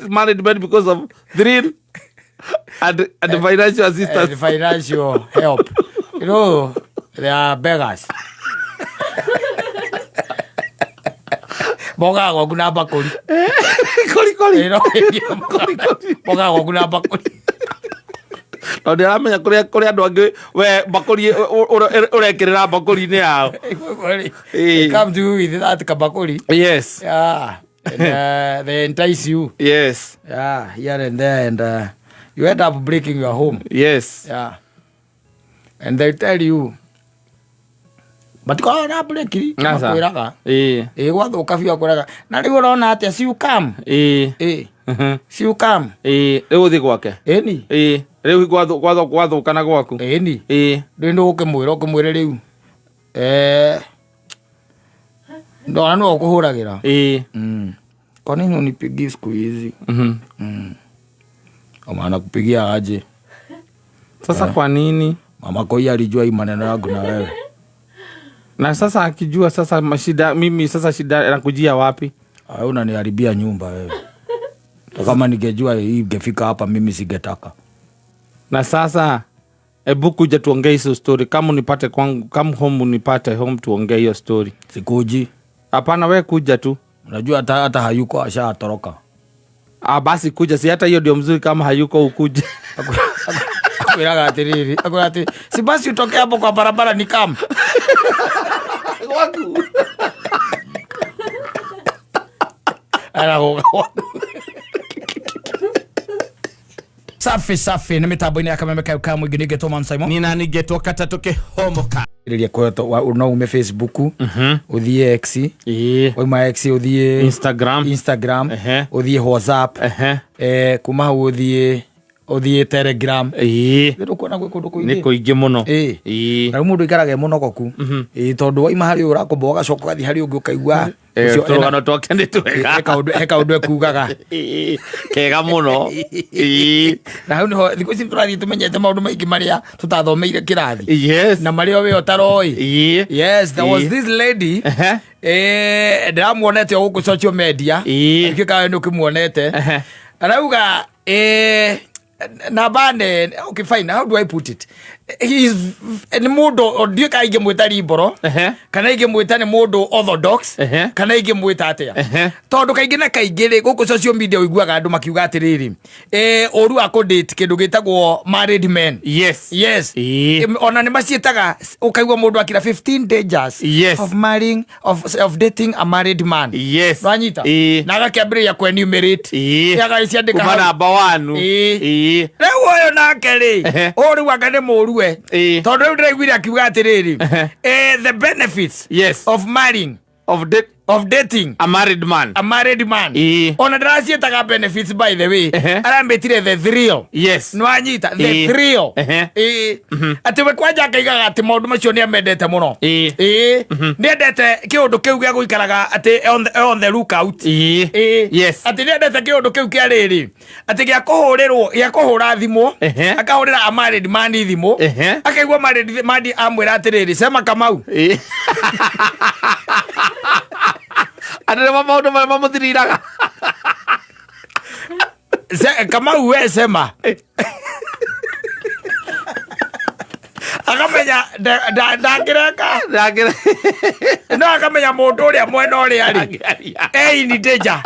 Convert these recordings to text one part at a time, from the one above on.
married men because of thrill and financial assistance. And financial help. You know, they are beggars. Mokaga gwaku na mbakũri. Kori kori. You know, mokaga gwaku na mbakũri. Tondũ ndĩramenya kũrĩa kũrĩ andũ angĩ we mbakũri ũrekĩrĩra mbakũri-inĩ yao. They come to you with that kabakũri. Yes. Yeah. And they entice you. Yes. Yeah, here and there, and you end up breaking your home. Yes. Yeah. And they tell you, matikoragwo na break. Aca. Makwĩraga. Ĩĩ. Ĩ gwathuka biũ akwĩraga. Na rĩu ũrona atĩa, see you come. Ĩĩ. Ĩ, see you come. Ĩĩ, rĩu ũthiĩ gwake. Ĩni. Ĩĩ, rĩu gwathũka na gwaku. Ĩni. Ĩĩ. Rĩu nĩ ũkĩmwĩra ũkĩmwĩre rĩu. Eh. Ndona nĩwe ũkũhũragĩra. Ĩĩ. Kwa nini unipigii siku hizi? Kama anakupigia aje? Sasa kwa nini? Mama Koi alijua hii maneno yangu na wewe. Na sasa akijua sasa mashida, mimi sasa shida inakujia wapi? Ah, unaniharibia nyumba wewe. Hata kama ningejua hii ingefika hapa mimi singetaka. Na sasa hebu kuja tuongee hizo story. Kama unipate kwangu, come home unipate home tuongee hiyo story. Sikuji. Hapana, we kuja tu. Unajua hata hayuko ashatoroka. Ah, basi kuja, si hata hiyo ndio mzuri kama hayuko ukuje. Akwiraga atiriri, akwiraga ati si basi utoke hapo kwa barabara ni kam. Waku. Aragoka waku. Safi safi nĩ mĩtambo-inĩ ya kameme kayo ka mũingĩ nĩ ngetwo Man Simon. Nina ningetwo katatũ kĩhomoka. Rĩrĩa kweto no ume Facebook, ũthiĩ X, Ĩĩ. wauma X ũthiĩ Instagram. Instagram, ũthiĩ WhatsApp, kuma hau ũthiĩ Telegram. Ĩĩ. Nĩ ndũkuona gwĩ kũndũ Nĩ kũingĩ. kũingĩ mũno. Ĩĩ. Ĩĩ. Na rĩu mũndũ aikaraga e mũnogoku. Ĩĩ, tondũ waima harĩ ũyũ ũrakomba ũgacoka ũgathiĩ harĩ ũngĩ ũkaigua ũcio ena- Tũrũgano twake nĩ twega. He kaũndũ ekugaga. Ĩĩ. Kega mũno. Ĩĩ. Na hau nĩho thikũ ici tũrathiĩ tũmenyete maũndũ maingĩ marĩa tũtathomeire kĩrathi. Yes. Na marĩa we ũtaroĩ. Ĩĩ. Yes, there was Ĩĩ. this lady. Ndĩramuonete o gũkũ social media. Ĩĩ. Ndiũĩ kana nĩ ũkĩmuonete. Arauga, namba nene. Okay, fine. How do I put it? He is nĩ mũndũ, ndiũĩ kana ingĩmwĩta liberal, kana ingĩmwĩta nĩ mũndũ orthodox, kana ingĩmwĩta atĩa. Tondũ kaingĩ na kaingĩ rĩ, gũkũ social media ũiguaga andũ makiuga atĩrĩrĩ, ũru wa kũ-date kĩndũ gĩtagwo married men. Yes. Yes. Ĩĩ. Ona nĩ maciĩtaga, ũkaigua mũndũ akira 15 dangers Yes. of marrying, of dating a married man. Yes. Wanyita? Ĩĩ. Na agakĩambĩrĩria kũ-enumerate. Ĩĩ. Agagĩciandĩka Kuma hau. namba one. Ĩĩ. Ĩĩ. Rĩu ũyũ nake rĩ, ũyũ rĩu anga nĩ mũru we. Ĩĩ. Tondũ rĩu ndĩraiguire akiuga atĩrĩrĩ, the benefits Yes. of marrying, Of date, of dating a married man. a married man. Ĩĩ. Ona ndĩraciĩtaga benefits by the way. Aramĩtire the thrill. Yes. Nĩwanyita? The Ĩĩ. thrill. Ehe. Ĩĩ. Atĩ we kwanja akaigaga atĩ maũndũ macio nĩ amendete mũno. Ĩĩ. Ĩĩ. Nĩendete kĩũndũ kĩu gĩa gũikaraga atĩ on the lookout. Ĩĩ. Ĩĩ. Yes. Atĩ nĩendete kĩũndũ kĩu kĩa rĩrĩ. Atĩ gĩa kũhũrĩrwo, gĩa kũhũra thimũ. Akahũrĩra a married man thimũ. Akaigua married man amwĩra atĩrĩrĩ, sema Kamau. Ĩĩ. Andũ nĩmo maũndũ marĩa mamũthiriraga. Kamau we sema. Akamenya ndangĩreka. Ndangĩreka. No akamenya mũndũ ũrĩa mwena ũrĩa rĩ. Ndangĩaria. E in danger.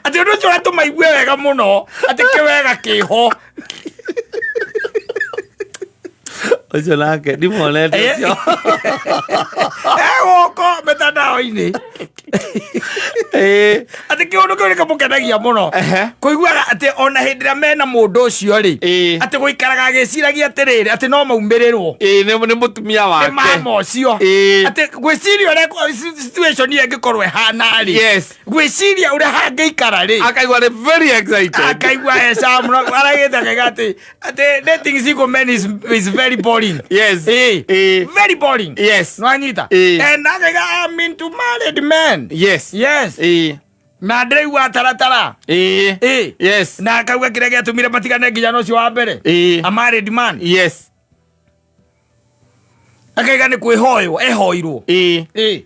Atĩ ũndũ ũcio ũratũma igue wega mũno, atĩ kĩwega kĩho. Ũcio nake ndimuonete ũcio. Gũkũ mĩtandao-inĩ. Ĩĩ. Atĩ kĩũndũ kĩu nĩkĩmũkenagia mũno. Kũiguaga atĩ ona hĩndĩ ĩrĩa mena mũndũ ũcio rĩ, Ĩĩ. atĩ gũikaraga agĩciragia atĩrĩrĩ, atĩ no maumĩrĩrwo. Ĩĩ, nĩ mũtumia Nĩ wake. mama ũcio. Ĩĩ. Atĩ gwĩciria ũrĩa situation ĩyo ĩngĩkorwo ĩhana rĩ. Yes. Gwĩciria ũrĩa hangĩikara rĩ. Akaigua nĩ very excited. Akaigua eca mũno, aragĩte akaiga atĩ dating single men is very boring. Yes. Ĩĩ. Ĩĩ. Very boring. Yes. Nĩwanyita? Ĩĩ. And akaiga, I'm into married men. Yes. Yes. Ĩĩ. Na ndĩraigua taratara. Ĩĩ. Ĩĩ. Yes. Na akauga kĩrĩa gĩatũmire matigane nginya na ũcio wa mbere. Ĩĩ. A married man. Yes. Akaiga nĩ kwĩhoywo, ehoirwo. Ĩĩ. Ĩĩ.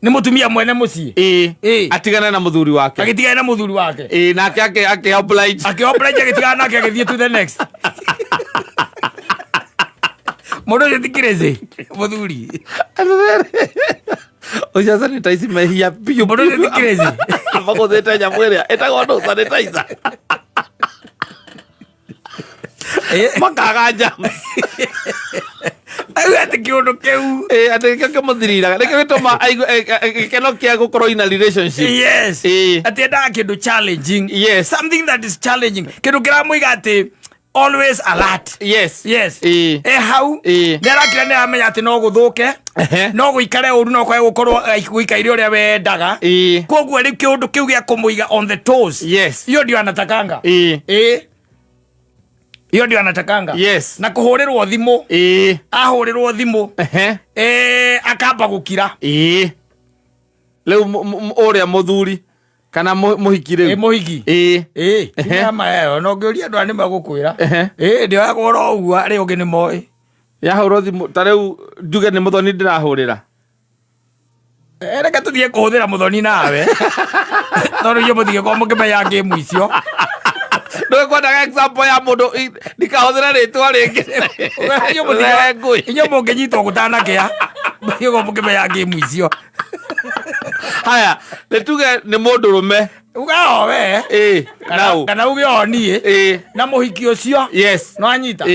Nĩ mũtumia mwene mũciĩ. Ĩĩ. Ĩĩ. Atigane na mũthuri wake. Agĩtigana na mũthuri wake. Ĩĩ, nake akĩ oblige. Akĩoblige, agĩtigana nake, agĩthiĩ to the next. Mũndũ ũcio ti crazy mũthuri. Ũcio sanitize mehia biũ. Mũndũ ũcio ti crazy. Amagũthĩte nyamũ ĩrĩa ĩtagwo ndũ sanitizer. Makaga germs. Auga atĩ kĩũndũ kĩu. Ĩĩ, atĩ nĩkĩo kĩmũthiriraga, nĩkĩo gĩtũma aigue gĩkeno kĩa gũkorwo in a relationship. Yes. Ĩĩ. Atĩ endaga kĩndũ challenging. Yes. Something that is challenging, kĩndũ kĩramũiga atĩ always alert. Yes. Yes. Ĩĩ. E hau. Ĩĩ. Nĩ arakira, nĩ aramenya atĩ no gũthũke, no gũikare ũru, no kwage gũkorwo gũikaire ũrĩa wendaga. Koguo rĩu kĩũndũ kĩu gĩa kũmũiga on the toes, hiyo ndio anatakanga. Ĩĩ, hiyo ndio anatakanga. Na kũhũrĩrwo thimũ, ahũrĩrwo thimũ, akamba gũkira. Ĩĩ, rĩu ũrĩa mũthuri kana mũhiki Ĩ rĩu. Mũhiki. Ĩĩ. Ĩĩ, ma ĩyo no ngĩũria andũ aya nĩ magũkwĩra. Ĩĩ, ndĩoyagwo oro ũguo, arĩa ũngĩ nĩ moĩ. Yahũrwo thimũ ta rĩu, njuge nĩ mũthoni ndĩrahũrĩra. Reke tũthiĩ kũhũthĩra mũthoni nawe, tondũ inyuĩ mũtingĩkorwo mũkĩmenya ngĩmu icio. Ndũkwendaga example ya mũndũ ndikahũthĩre rĩtwa rĩngĩ. Inyuĩ mũtingĩ- Ngũi. Inyuĩ mũngĩnyitwo gũtanakĩa, mũtingĩkorwo mũkĩmenya ngĩmu icio. Haya, nĩ tuge nĩ mũndũrũme. Uga o we. Ĩĩ. Kana Nau. kana uge o niĩ na mũhiki ũcio. No anyita.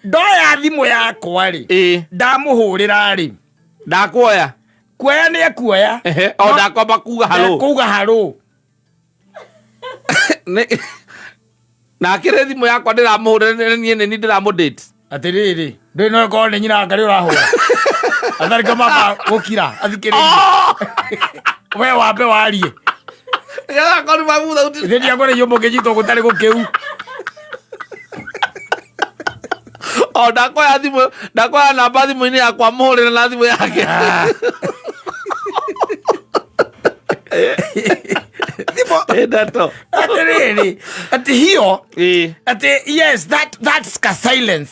Ndoya thimũ yakwa rĩ, ndamũhũrĩra rĩ, Ndakuoya. Kuoya nĩ ekuoya. Ehe, o ndakwamba kuga halo. Kuga haro. Na akĩrĩ thimũ yakwa ndĩramũhũrĩra, niĩ nĩ niĩ ndĩramũdate. Atĩrĩrĩ, ndũĩ no ĩkorwo nĩ nyina wa ngarĩ ũrahũra atharĩka mamba gũkira athikĩrĩrie, we wambe warie. Nĩgetha akorwo nĩ mamu thauti. Ithe ndiakwĩra inyuĩ mũngĩnyitwo gũtarĩ gũkĩu. O ndakoya thimũ, ndakoya namba thimũ-inĩ yakwa mũhũrĩre na thimũ yake. Thimũ. Ĩ, ndeto. Atĩrĩrĩ, atĩ hiyo, atĩ yes, that's ka silence.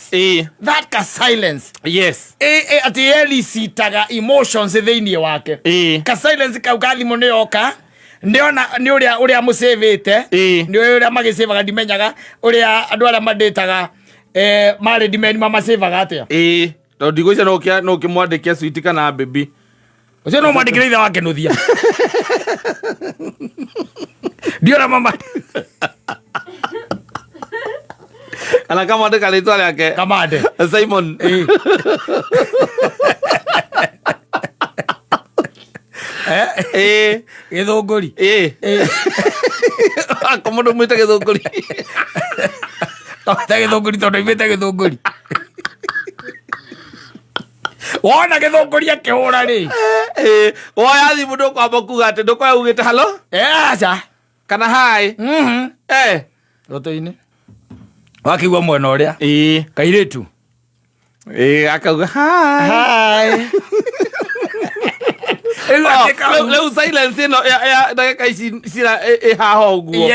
That ka silence. Atĩ elicitaga emotions thĩinĩ wake. Ka silence kau ka thimũ nĩ yoka nĩona nĩ ũrĩa mũcĩvĩte. Nĩ ũrĩa magĩcĩvaga, ndimenyaga ũrĩa andũ arĩa mandĩtaga marĩ ndimeni mamacĩvaga atĩa. Ĩĩ, tondũ ndigwĩciria no ũkĩmwandĩke sweet kana baby. Ũcio no mwandĩkĩre ithe wake nũthia, ndiona mama. Kana kamwandĩka rĩtwa rĩake. Kamande. Simon. Ĩĩ. Gĩthũngũri. Ĩĩ, ako mũndũ mwĩte gĩthũngũri. Kamande gĩthũngũri, tondũ aimĩte gĩthũngũri. Wona gĩthũngũri akĩhũra rĩ, Ĩĩ, woya thimũ ndũkwamba kuga atĩ, ndũkoya ugĩte halo. Aca. Kana hi. Roto-inĩ wakĩigua mwena ũrĩa kairĩtu. Ĩĩ, akauga hi. Hi. Rĩu Oh, atĩ rĩu silence ĩno ya ndagĩka ici cira ĩ haha ũguo.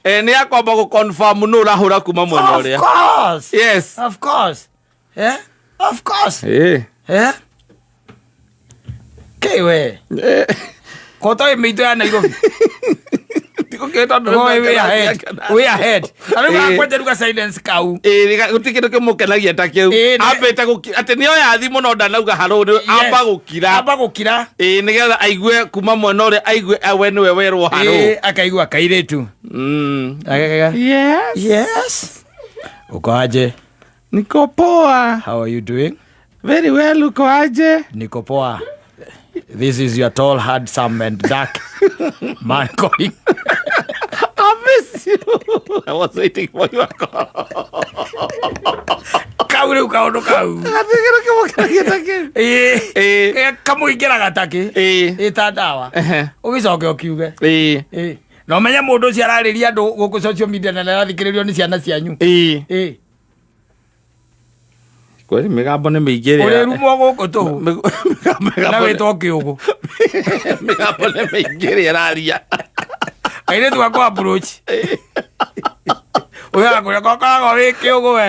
Nĩ yakwamba gũ confirm nũ ũrahũra kuma mwena Of ũrĩa. course. Yes. Of course, yeah, of course. Kĩ we kota wĩ mĩitũ ya Nairobi. Ndigũkĩũĩ tondũ Oi, nĩ we ahead, we ahead. Rĩu akwenja ruga silence kau. Ĩĩ, gũtirĩ kĩndũ kĩmũkenagia ta kĩu. Ambĩte gũkira atĩ nĩoya thimũ no ndanauga haro, nĩ amba gũkira. Amba gũkira. Ĩĩ, nĩgetha aigue kuma mwena ũrĩa, aigue we nĩwe werwo haro. Ĩĩ, akaigua kairĩtu. Akauga, Yes. "Yes, uko aje?" Niko poa. "How are you doing?" Very well, uko aje? "Niko poa. This is your tall, handsome and dark man calling." I miss you. I was waiting for your call. Kau rĩu kaũndũ kau. Gũtirĩ kĩndũ kĩmũkenagia ta kĩu. Kamũingĩraga takĩ. Ĩ ta ndawa. Ũgĩcoke ũkiuge. Ĩĩ. Na ũmenye mũndũ ũcio ararĩria andũ gũkũ social media na nĩarathikĩrĩrio nĩ ciana cianyu. Ĩĩ. Kweli mĩgambo nĩ mĩingĩ ĩrĩa- Ũrĩrumwo gũkũ tũhũ. Na wĩtwo kĩũgũ. Mĩgambo nĩ mĩingĩ ĩrĩa ĩraria. Kairĩtu gakwa approach. Ũyũ akũrĩa gakoragwo wĩ kĩũgũ we.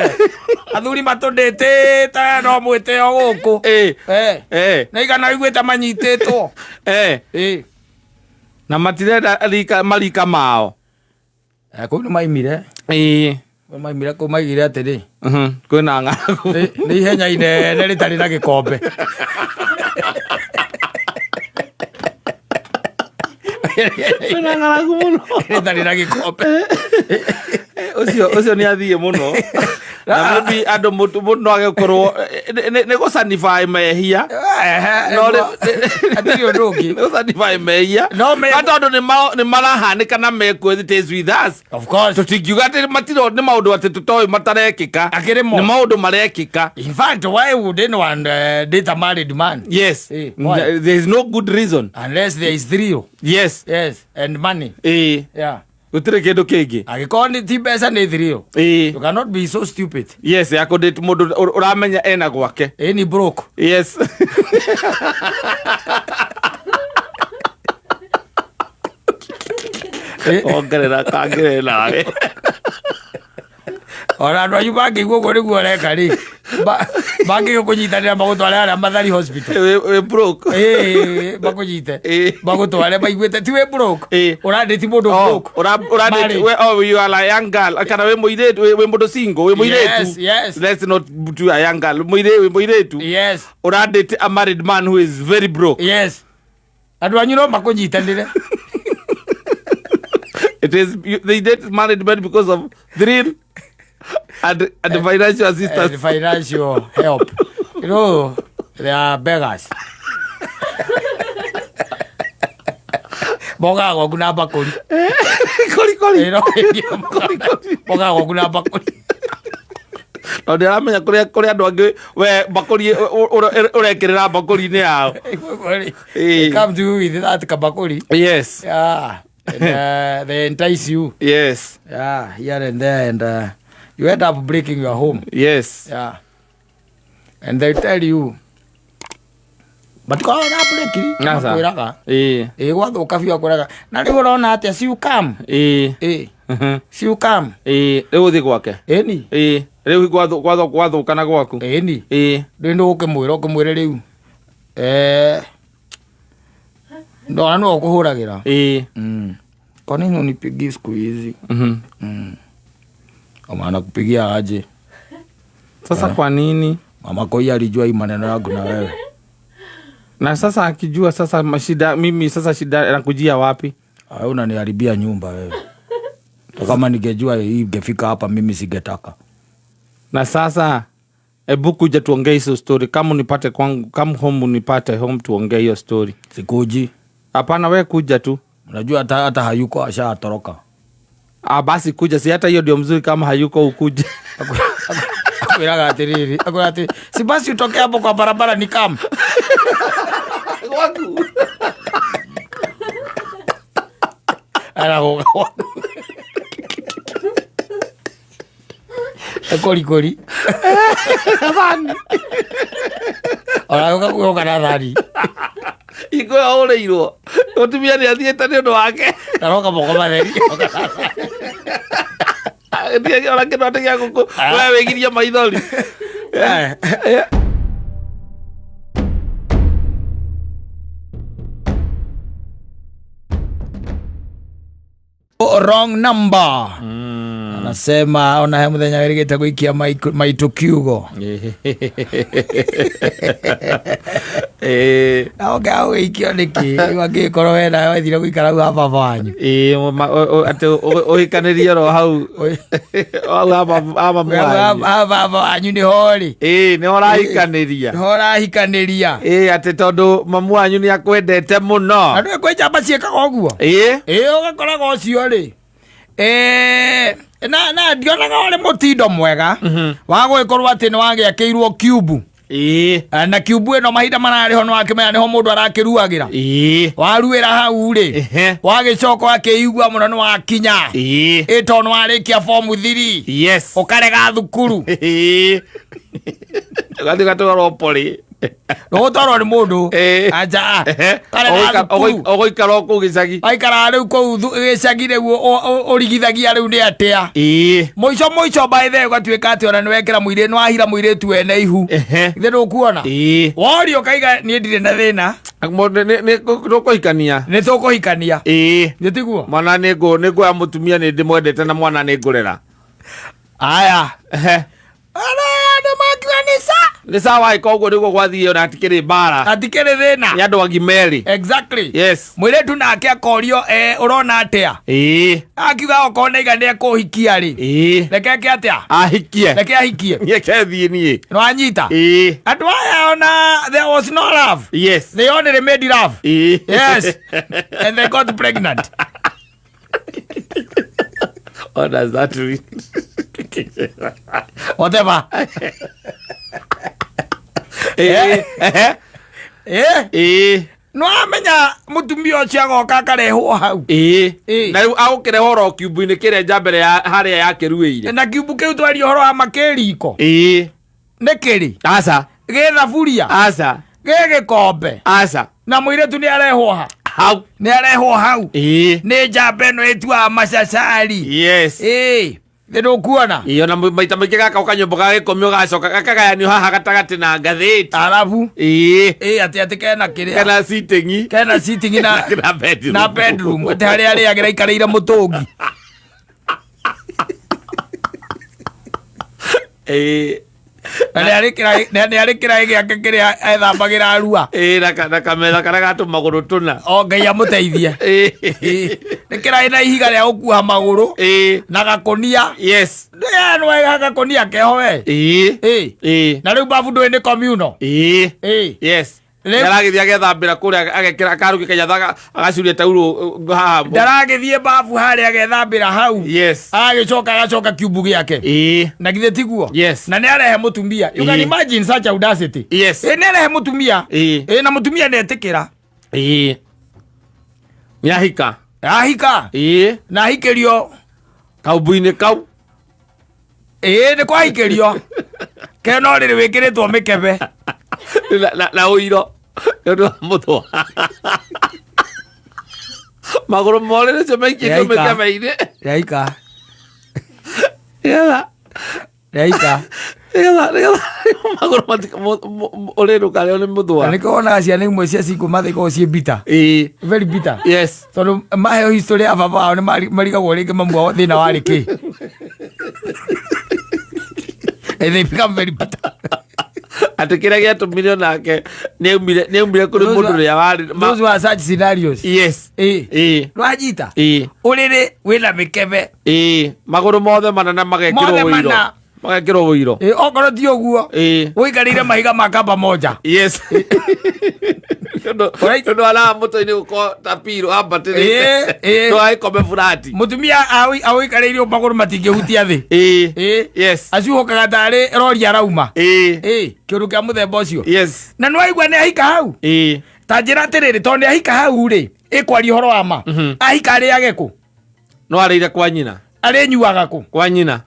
Athuri matũndĩtĩte no mwĩtĩo gũkũ. Ĩ. Eh. Eh. Na igana iguĩte manyitĩtwo. Eh. Ĩ. Na matirenda rika marika mao. Eh, kũu nĩ maimire. Ĩ. Kũu maimire kũu maigire atĩrĩ. Kwĩna ng'aragu. Nĩ ihenya inene rĩtarĩ na gĩkombe. Kwĩna ng'aragu mũno. Rĩtarĩ na gĩkombe. Ũcio ũcio nĩ athiĩ mũno. Na maybe andũ mũndũ no agĩkorwo nĩ gũsanify mehia. No Hatirĩ ũndũ ũngĩ. Nĩ gũsanify mehia. No me- Na tondũ nĩ marahanĩka na mekuo it is with us. Of course. Tũtingiuga atĩ matiro nĩ maũndũ atĩ tũtoĩ matarekĩka. Akĩrĩ mo. Nĩ maũndũ marekĩka. In fact, why would anyone date a married man? Yes. Eh, why? There is no good reason. Unless there is thrill. Yes. Yes, and money. Ĩĩ. Yeah. Gũtirĩ kĩndũ kĩngĩ. Angĩkorwo nĩ ti mbeca nĩ thrill. Ĩĩ. You cannot be so stupid. Yes, ya kũdate mũndũ ũramenya ena gwake. Ĩ ni broke. Yes. Ongerera kangere nawe. Ona andũ anyu mangĩigua ũguo nĩguo ũreka rĩ. Mangĩgĩkũnyitanĩra magũtware harĩa Mathari hospital. Wĩ broke. Ĩĩ, makũnyite. Ĩĩ. Magũtware maiguĩte ti wĩ broke. Ĩĩ. Ũrandĩti mũndũ Oh, broke. ura date Married. we, oh, you are a young girl kana wĩ mũirĩtu wĩ mũndũ single wĩ mũirĩtu. Yes, yes. Let's not do a young girl. Mũirĩ wĩ mũirĩtu. Yes. Ura date a married man who is very broke. Yes. Andũ anyu no makũnyitanĩre. It is you, they date married men because of thrill and financial assistance. And financial help. You know, they are beggars. Mokaga gwaku na mbakũri. Kori kori. Ĩ, no, mokaga gwaku na mbakũri. Tondũ ndĩramenya kũrĩa kũrĩ andũ angĩ we mbakũri ũrekĩrĩra mbakũri-inĩ yao. They Ĩ. come to you with that kabakũri. Yes. Yeah. And, they entice you. Yes. Yeah, here and there, and you end up breaking your home. Yes. Yeah. And they tell you, matikoragwo na break Aca. makwĩraga Ĩĩ. ĩ gwathũka biũ akwĩraga na rĩu ũrona atĩa si you come Ĩĩ. ĩ si you come Ĩĩ. Rĩu ũthiĩ gwake. ĩni Ĩĩ. Rĩu gwathũka na gwaku. ĩni Ĩĩ. rĩu nĩ ũkĩmwĩra ũkĩmwĩre rĩu eh ndona nĩwe ũkũhũragĩra. Ĩĩ. Kwa nini unipigie siku hizi? Ama nakupigia aje? Sasa kwa nini? Mama koi alijua hii maneno yangu na wewe. Na sasa akijua sasa mashida mimi sasa shida nakujia wapi? Ah, unaniharibia nyumba wewe. Kama ningejua hii ingefika hapa mimi singetaka. Na sasa hebu kuja tuongee hizo story. Kama unipate kwangu, come home unipate home tuongee hiyo story. Sikuji. Hapana, we kuja tu. Unajua hata hayuko ashatoroka. Ah, basi kuja, si hata hiyo ndio mzuri kama hayuko ukuje. Akwiraga atiriri, akwiraga ati si basi utoke hapo kwa barabara ni kam. Waku. Aragoka waku. Kori kori. Thani. Aragoka kuoka na thani. Iko ahũrĩirwo. Mũtumia nĩ athiĩte nĩ ũndũ wake. Aroka moko matheri. Ona kĩndũ atĩ gĩa gũkũ. We wĩgirie maithori. Wrong number. Anasema ona he muthenya wĩrĩgĩte gũikia maitũ kiugo. Ĩĩ. Na ũngĩaga gũgĩikio nĩkĩ? Rĩu angĩgĩkorwo we nawe wathire gũikara hau ha baba wanyu. Ĩĩ, atĩ ũhikanĩrie oro hau hau ha mamu wanyu. Ha baba wanyu nĩho rĩ. Ĩĩ, nĩho ũrahikanĩria. Nĩho ũrahikanĩria. Ĩĩ, atĩ tondũ mamu wanyu nĩ akwendete mũno. Na ndũĩ kwĩ njamba ciĩkaga ũguo? Ĩĩ. Ĩĩ, ũgakoraga ũcio rĩ. Na ndionaga ũrĩ mũtindo mwega wa gũgĩkorwo atĩ nĩ wagĩakĩirwo kiubu. Ĩĩ. Na kiubu ĩno mahinda mararĩ ho nĩ wakĩmenya nĩho mũndũ arakĩruagĩra. Ĩĩ. Waruĩra hau rĩ, Ehe. wagĩcoka wakĩigua mũno nĩ wakinya. Ĩĩ. Ĩ tondũ nĩ warĩkia form 3. Yes. Ũkarega thukuru. Ĩĩ. Ũgathiĩ ũgatwarwo pori. Ndũgũtwarwo nĩ mũndũ. Ĩĩ. Aja. Ehe. Karĩ na thukuru. Ũgũikara o kũu gĩcagi. Waikaraga rĩu kũu gĩcagi rĩu ũrigithagia rĩu nĩ atĩa? Ĩĩ. Mũico mũico by the way ũgatuĩka atĩ ona nĩwekĩra mũirĩtu nĩwahira mũirĩtu wene ihu. Ehe. Ithe ndũkuona? Ĩĩ. Worio ũkaiga niĩ ndirĩ na thĩna. Nĩ tũkũhikania. Nĩ tũkũhikania. Ĩĩ. Nĩ tiguo? Mwana nĩ ngũoya mũtumia nĩ ndĩmwendete na mwana nĩ ngũrera. Aya. Ehe. Andũ makiuga nĩ sa. Nĩ sawa ĩka ũguo nĩguo gwathiĩ ona hatikĩrĩ mbara. Hatikĩrĩ thĩna. Nĩ andũ agima erĩ. Exactly. Yes. Mũirĩtu nake akorio ũrona atĩa? Ĩĩ. Akiuga okorwo nĩaiga nĩekũhikia rĩ. Ĩĩ. Reke eke atĩa? Ahikie. Reke ahikie. Reke thiĩ niĩ. Nĩwanyita? Ĩĩ. Andũ aya ona there was no love. Yes. They only made love. Ĩĩ. Yes. And they got pregnant. What does that mean? Whatever. Ĩĩ. Ehe. Ĩĩ. No amenya mutumia ũcio agoka akarehwo hau. Ĩĩ. Ĩĩ. Na rĩu agũkĩrehe oro kiumbu-inĩ kĩrĩa nja mbere ya harĩa yakĩruĩire. Na kiumbu kĩu twaria ũhoro wa makĩriko. Ĩĩ. Nĩ kĩrĩ? Aca. Gĩ thaburia? Aca. Gĩ gĩkombe? Aca. Na mũirĩtu nĩ arehwo ha? Hau. Nĩ arehwo hau. Ĩĩ. Nĩ njamba ĩno ĩtuaga macacari. Yes. Ĩĩ. Nĩ ndũkuona? Ĩĩ ona maita maingĩ gaka kanyũmba ga gĩkomio gacoka gakagayanio haha gatagatĩ na ngathĩti. Arabu. Ĩĩ. Ĩĩ atĩ atĩ kena kĩrĩa. Kena sitting. Kena sitting na Na bedroom. na bedroom. Atĩ harĩa arĩagĩra aikarĩire mũtũngi. Ĩĩ. Na nĩ arĩ kĩraĩ gĩake kĩrĩa ethambagĩra arua. Ĩĩ na kametha karĩa ga tũmagũrũ tũna. O Ngai amũteithie. Ĩĩ. Nĩ kĩraĩ na ihiga rĩa gũkuha magũrũ. Ĩĩ. Na gakũnia. Yes. Nĩ gakũnia keho we. Ĩĩ. Ĩĩ. Ĩĩ. Na rĩu babu ndũĩ nĩ communal. Ĩĩ. Ĩĩ. Yes. Rĩu- Nĩaragĩthiĩ agethambĩra kũrĩa agekĩra akarugia kanyatha agacuria taurũ haha. Ndaragĩthiĩ babu harĩa agethambĩra hau. Yes. Agagĩcoka agacoka kiumbu gĩake. Ĩĩ. Na githĩ tiguo? Yes. Na nĩ arehe mũtumia. You can Ĩĩ. imagine such audacity. Yes. Ĩĩ nĩ arehe mũtumia. Ĩĩ. Ĩĩ na mũtumia ndetĩkĩra. Ĩĩ. Nĩahika. Ahika. Ĩĩ. Na ahikĩrio. Kaumbu-inĩ kau. Ĩĩ nĩ kwahikĩrio. Kena ũrĩrĩ wĩkĩrĩtwo mĩkebe. Na ũiro. Nĩ ũndũ wa mũthũa. Magũrũ morĩrĩ ũcio maikĩtio Yaika. mĩkebe-inĩ. Yaika. Nĩgetha Yaika. nĩgetha magũrũ matika ũrĩrĩ ndũkarĩo nĩ mũthũa. Na nĩkĩo wonaga ciana imwe cia single mother ikoragwo ciĩ bitter. Ĩĩ. Very bitter. Yes. Tondũ maheo history ya baba wao nĩ marigagwo rĩngĩ mamu wao thĩna warĩ kĩ. And they become very bitter. Atĩ kĩrĩa gĩatũmire onake nĩaumire kũrĩ Those mũndũ ũrĩa warĩ Those were such scenarios. Yes. Ĩĩ. Ĩĩ. Nĩwanyita? Ĩĩ. Ũrĩrĩ wĩna mĩkebe. Ĩĩ. Magũrũ mothe mana na magekĩrwo Mothe ũiro. mana. Magekĩrwo ũiro. Ĩĩ, okorwo ti ũguo. Ĩĩ. Ũikarĩire mahiga ma kamba moja. Yes. Alright. Tondũ araha mũtwe-inĩ gũkorwo ta piru ambatĩrĩte. Ĩĩ, ĩĩ. Ndũgagĩkome burati. Mũtumia awĩikarĩire magũrũ matingĩhutia thĩ. Ĩĩ. Ĩĩ. Yes. Acuhũkaga tarĩ rori arauma. Ĩĩ. Ĩĩ, kĩũndũ kĩa mũthemba ũcio. Yes. Na nĩwaigua nĩ ahika hau? Ĩĩ. Ta njĩra atĩrĩrĩ, tondũ nĩ ahika hau rĩ, ĩkwaria ũhoro wa ma. Ahika arĩage kũ? No arĩire kwa nyina. Arĩnyuaga kũ? Kwa nyina.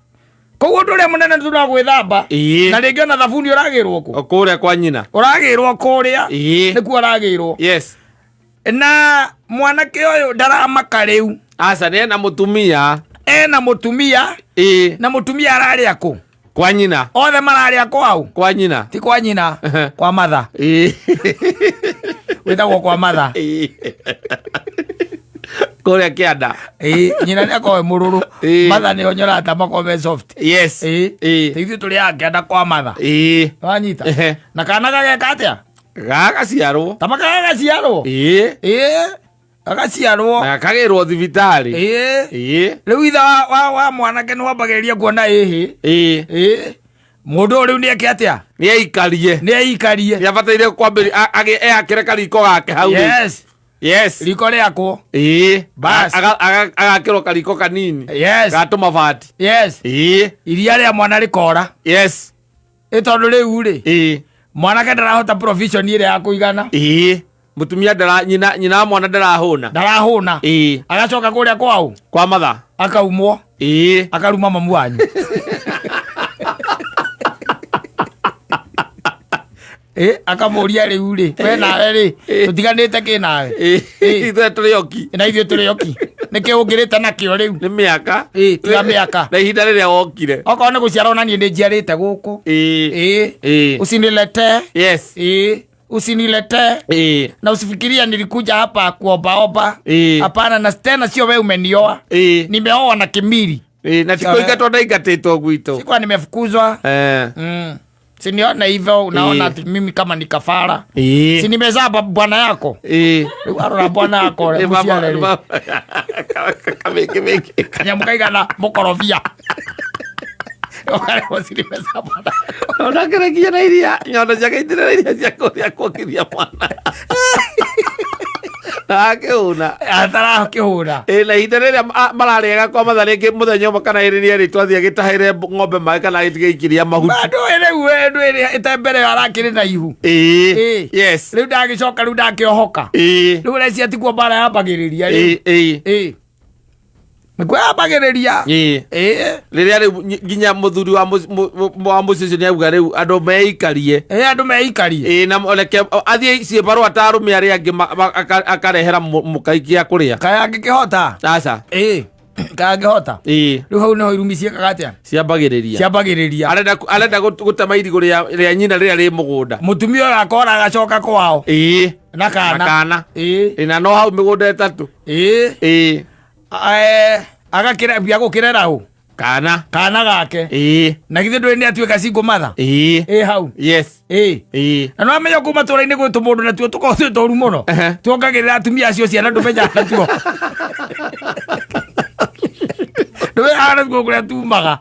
Koguo ũndũ ũrĩa mũnene nĩ wa gwĩthamba. Ĩĩ. Na rĩngĩ ona thabuni ũragĩrwo kũ? O kũrĩa kwa nyina. Ũragĩrwo kũrĩa. Ĩĩ. Nĩkuo aragĩrwo. Yes. Na mwanake ũyũ ndaramaka rĩu. Aca nĩ ena mũtumia. Ena mũtumia. Ĩĩ. Na mũtumia ararĩa kũ? Kwa nyina. Othe mararĩa kwao? Kwa nyina. Ti kwa nyina. Ehe. Kwa matha. Ĩĩ. Wĩtagwo kwa matha. Ĩĩ. Kũrĩa kĩanda. Ĩĩ, nyina nĩ akoragwo e mũrũrũ. Ĩĩ. Matha nĩo nyorata makoragwo me soft. Yes. Ĩĩ. Ĩĩ. Ta ithuĩ tũrĩaga kĩanda kwa matha. Ĩĩ. Wanyita? Ehe. Na kana gageka atĩa? Gagaciarwo. Ta makagagaciarwo? Ĩĩ. Ĩĩ. Gagaciarwo. Na gakagĩrwo thibitarĩ. Ĩĩ. Ĩĩ. Rĩu ithe wa mwanake nĩ wambagĩrĩria kuona ĩhĩ. Ĩĩ. Ĩĩ. Mũndũ ũyũ rĩu nĩ eke atĩa? Nĩ aikarie. Nĩ aikarie. Nĩ abataire kwambĩrĩria eyakĩre kariko gake hau rĩu. Yes. Yes. Riko rĩakwo. Ĩĩ. Bas. Agakĩrwo kariko kanini. Yes. Ga tũmabati. Yes. Ĩĩ. Iria rĩa mwana rĩkora. Yes. Ĩ tondũ rĩu rĩ. Ĩĩ. Mwanake ndarahota provision ĩrĩa ya kũigana. Ĩĩ. Mũtumia ndara nyina nyina wa mwana ndarahũna. Ndarahũna. Ĩĩ. Agacoka kũrĩa kwao. Kwa matha. Akaumwo. Ĩĩ. Akaruma mamu wanyu. Akamũria rĩu rĩ, we nawe rĩ, tũtiganĩte kĩ nawe? Ithuĩ tũrĩ oki. Na ithuĩ tũrĩ oki, nĩkĩ ũngĩrĩte nakĩo rĩu? Nĩ mĩaka. Tiga mĩaka. Na ihinda rĩrĩa wokire. Okorwo nĩ gũciara, ona niĩ nĩ njiarĩte gũkũ. Usinilete. Usinilete. Na usifikiria nilikuja hapa kuombaomba. Hapana, na tena sio wewe umenioa. Nimeoa na kimiri. Na ti kũingatwo ndaingatĩtwo gwitũ. Sikuwa nimefukuzwa. Siniona hivyo, unaona ati mimi kama ni kafara. Si nimezaa bwana yako. Rĩu arora bwana yako Nĩ baba- mũciare nĩ rĩ. baba. Kamĩkĩ mĩkĩ. Kanyamũ kaigana mũkorobia. Ũkarehwo si nimezaa bwana yako. Ona nginya na iria nyondo ciake itirĩ na iria cia kũrĩa kuongithia mwana na akĩhũna. Atarakĩhũra. Na ihinda rĩrĩa mararĩaga kwa mathaa rĩngĩ mũthenya ũmwe kana ĩrĩ nĩ erĩtwo athiĩ agĩtahĩre ng'ombe maĩ kana agĩikiria mahuti. Ndũĩ rĩu we ndũĩ ĩte mbere ĩyo arakĩrĩ na ihu. Rĩu ndagĩcoka, rĩu ndakĩohoka. Rĩu ũrecia tikuo mbara yambagĩrĩria rĩu. Nĩkuo yambagĩrĩria. Rĩrĩa rĩu nginya mũthuri wa mũciĩ ũcio nĩauga rĩu andũ meikarie. Andũ meikarie. Na reke athiĩ ciĩbarũa ta arũme arĩa angĩ akarehera mũkai gĩa kũrĩa. Kaĩ angĩkĩhota? Aca. Kaĩ angĩhota? Rĩu hau nĩho irumi ciĩkaga atĩa? Ciambagĩrĩria. Ciambagĩrĩria. Arenda gũtema irigũ rĩa nyina rĩrĩa rĩ mũgũnda. Mũtumia ũyũ akora agacoka kwao. Na kana. Na kana. Na no hau mĩgũnda ĩtatũ. Agakĩra mbia gũkĩrera ũ? Kana. Kana gake. Na githĩ ndũĩ nĩ atuĩka single mother? Ĩ hau. Na no amenya kũu matũra-inĩ gwĩ tũmũndũ natuo tũkoragwo twĩ tũru mũno. Tuongagĩrĩra atumia acio ciana, ndũmenyaga natuo. Ndũmenyaga natuo kũrĩa tumaga.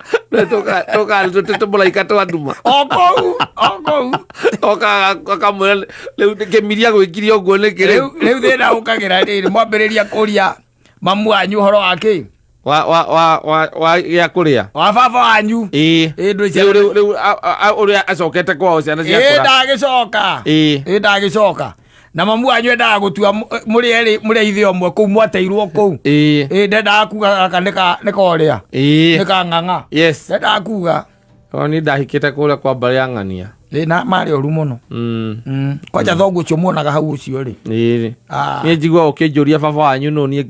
Tũmũraika twa nduma. O kũu, o kũu. Oka akamwĩra rĩu kĩmiria gwĩkire ũguo nĩkĩ rĩu? Rĩu thĩna ũkagĩra rĩrĩ, mwambĩrĩria kũria mamu wanyu ũhoro wa kĩ? Wa gĩa kũrĩa. Wa baba wanyu. Ndũĩ Rĩu rĩu ũrĩa acokete kwao ciana ciakũra. Ndagĩcoka. Ndagĩcoka. Na mamu wanyu endaga gũtua mũrĩ erĩ mũrĩ a ithe ũmwe kũu mwateirwo kũu. Ndendaga kuga gaka nĩ korĩa. Nĩ ka ng'ang'a. Ndendaga kuga. O niĩ ndahikĩte kũrĩa kwa mbarĩ ya ng'ania. Na marĩ oru mũno. Kwanja thoguo ũcio muonaga hau ũcio rĩ. Niĩ njiguaga ũkĩnjũria baba wanyu nũ, niĩ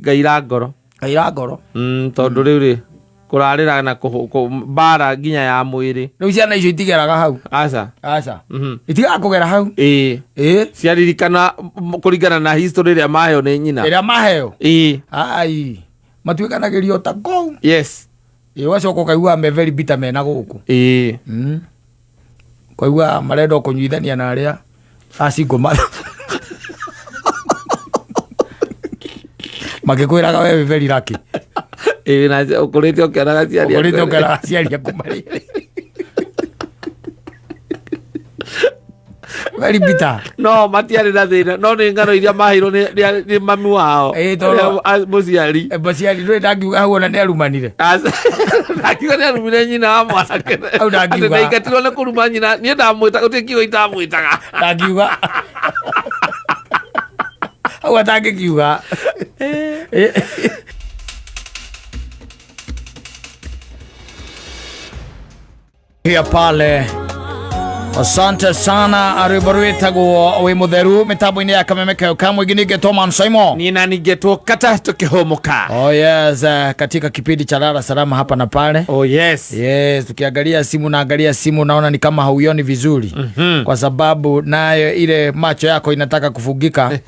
ngaira ngoro. Ngaira ngoro. Tondũ rĩu rĩ kũrarĩra na mbara nginya ya mwĩrĩ. Rĩu ciana icio itigeraga hau. Aca. Aca. Itigaga kũgera hau. Ciaririkana kũringana na history ĩrĩa maheo nĩ nyina. Ĩrĩa maheo. Ai. Matuĩkanagĩrio ta kũu. Ũgacoka ũkaigua me very bitter mena gũkũ. Ũkaigua marenda o kũnyuithania na arĩa a single mother. Makĩkwĩraga we wĩ very lucky. Na ũkũrĩte ũkĩonaga aciari aku. Ũkũrĩte ũkĩonaga aciari aku marĩ very bitter. No matiarĩ na thĩna, no nĩ ng'ano iria maheirwo nĩ mami wao. Tondũ Ũrĩa mũciari. Mũciari ndũrĩ ndangiuga hau ona nĩ arumanire. Aca. Ndakiuga nĩ arumire nyina wa mwanake. Hau ndangiuga. Atĩ ndaingatirwo nĩ kũruma nyina, niĩ ndamwĩta gũtirĩ kiugo itamwĩtaga. Ndangiuga. Hau atangĩkiuga. Pia pale asante sana, rwĩmbo rwĩtagwo wĩ mũtheru mĩtambo-inĩ ya Kameme Keo kamwe ningĩ Toman Simon. Niĩ na ningetwo kata tũkĩhũmũka. Oh yes, katika kipindi cha Lala Salama hapa na pale. Oh yes. Yes, tukiangalia simu, naangalia simu naona ni kama hauioni vizuri kwa sababu nayo ile macho yako inataka kufugika.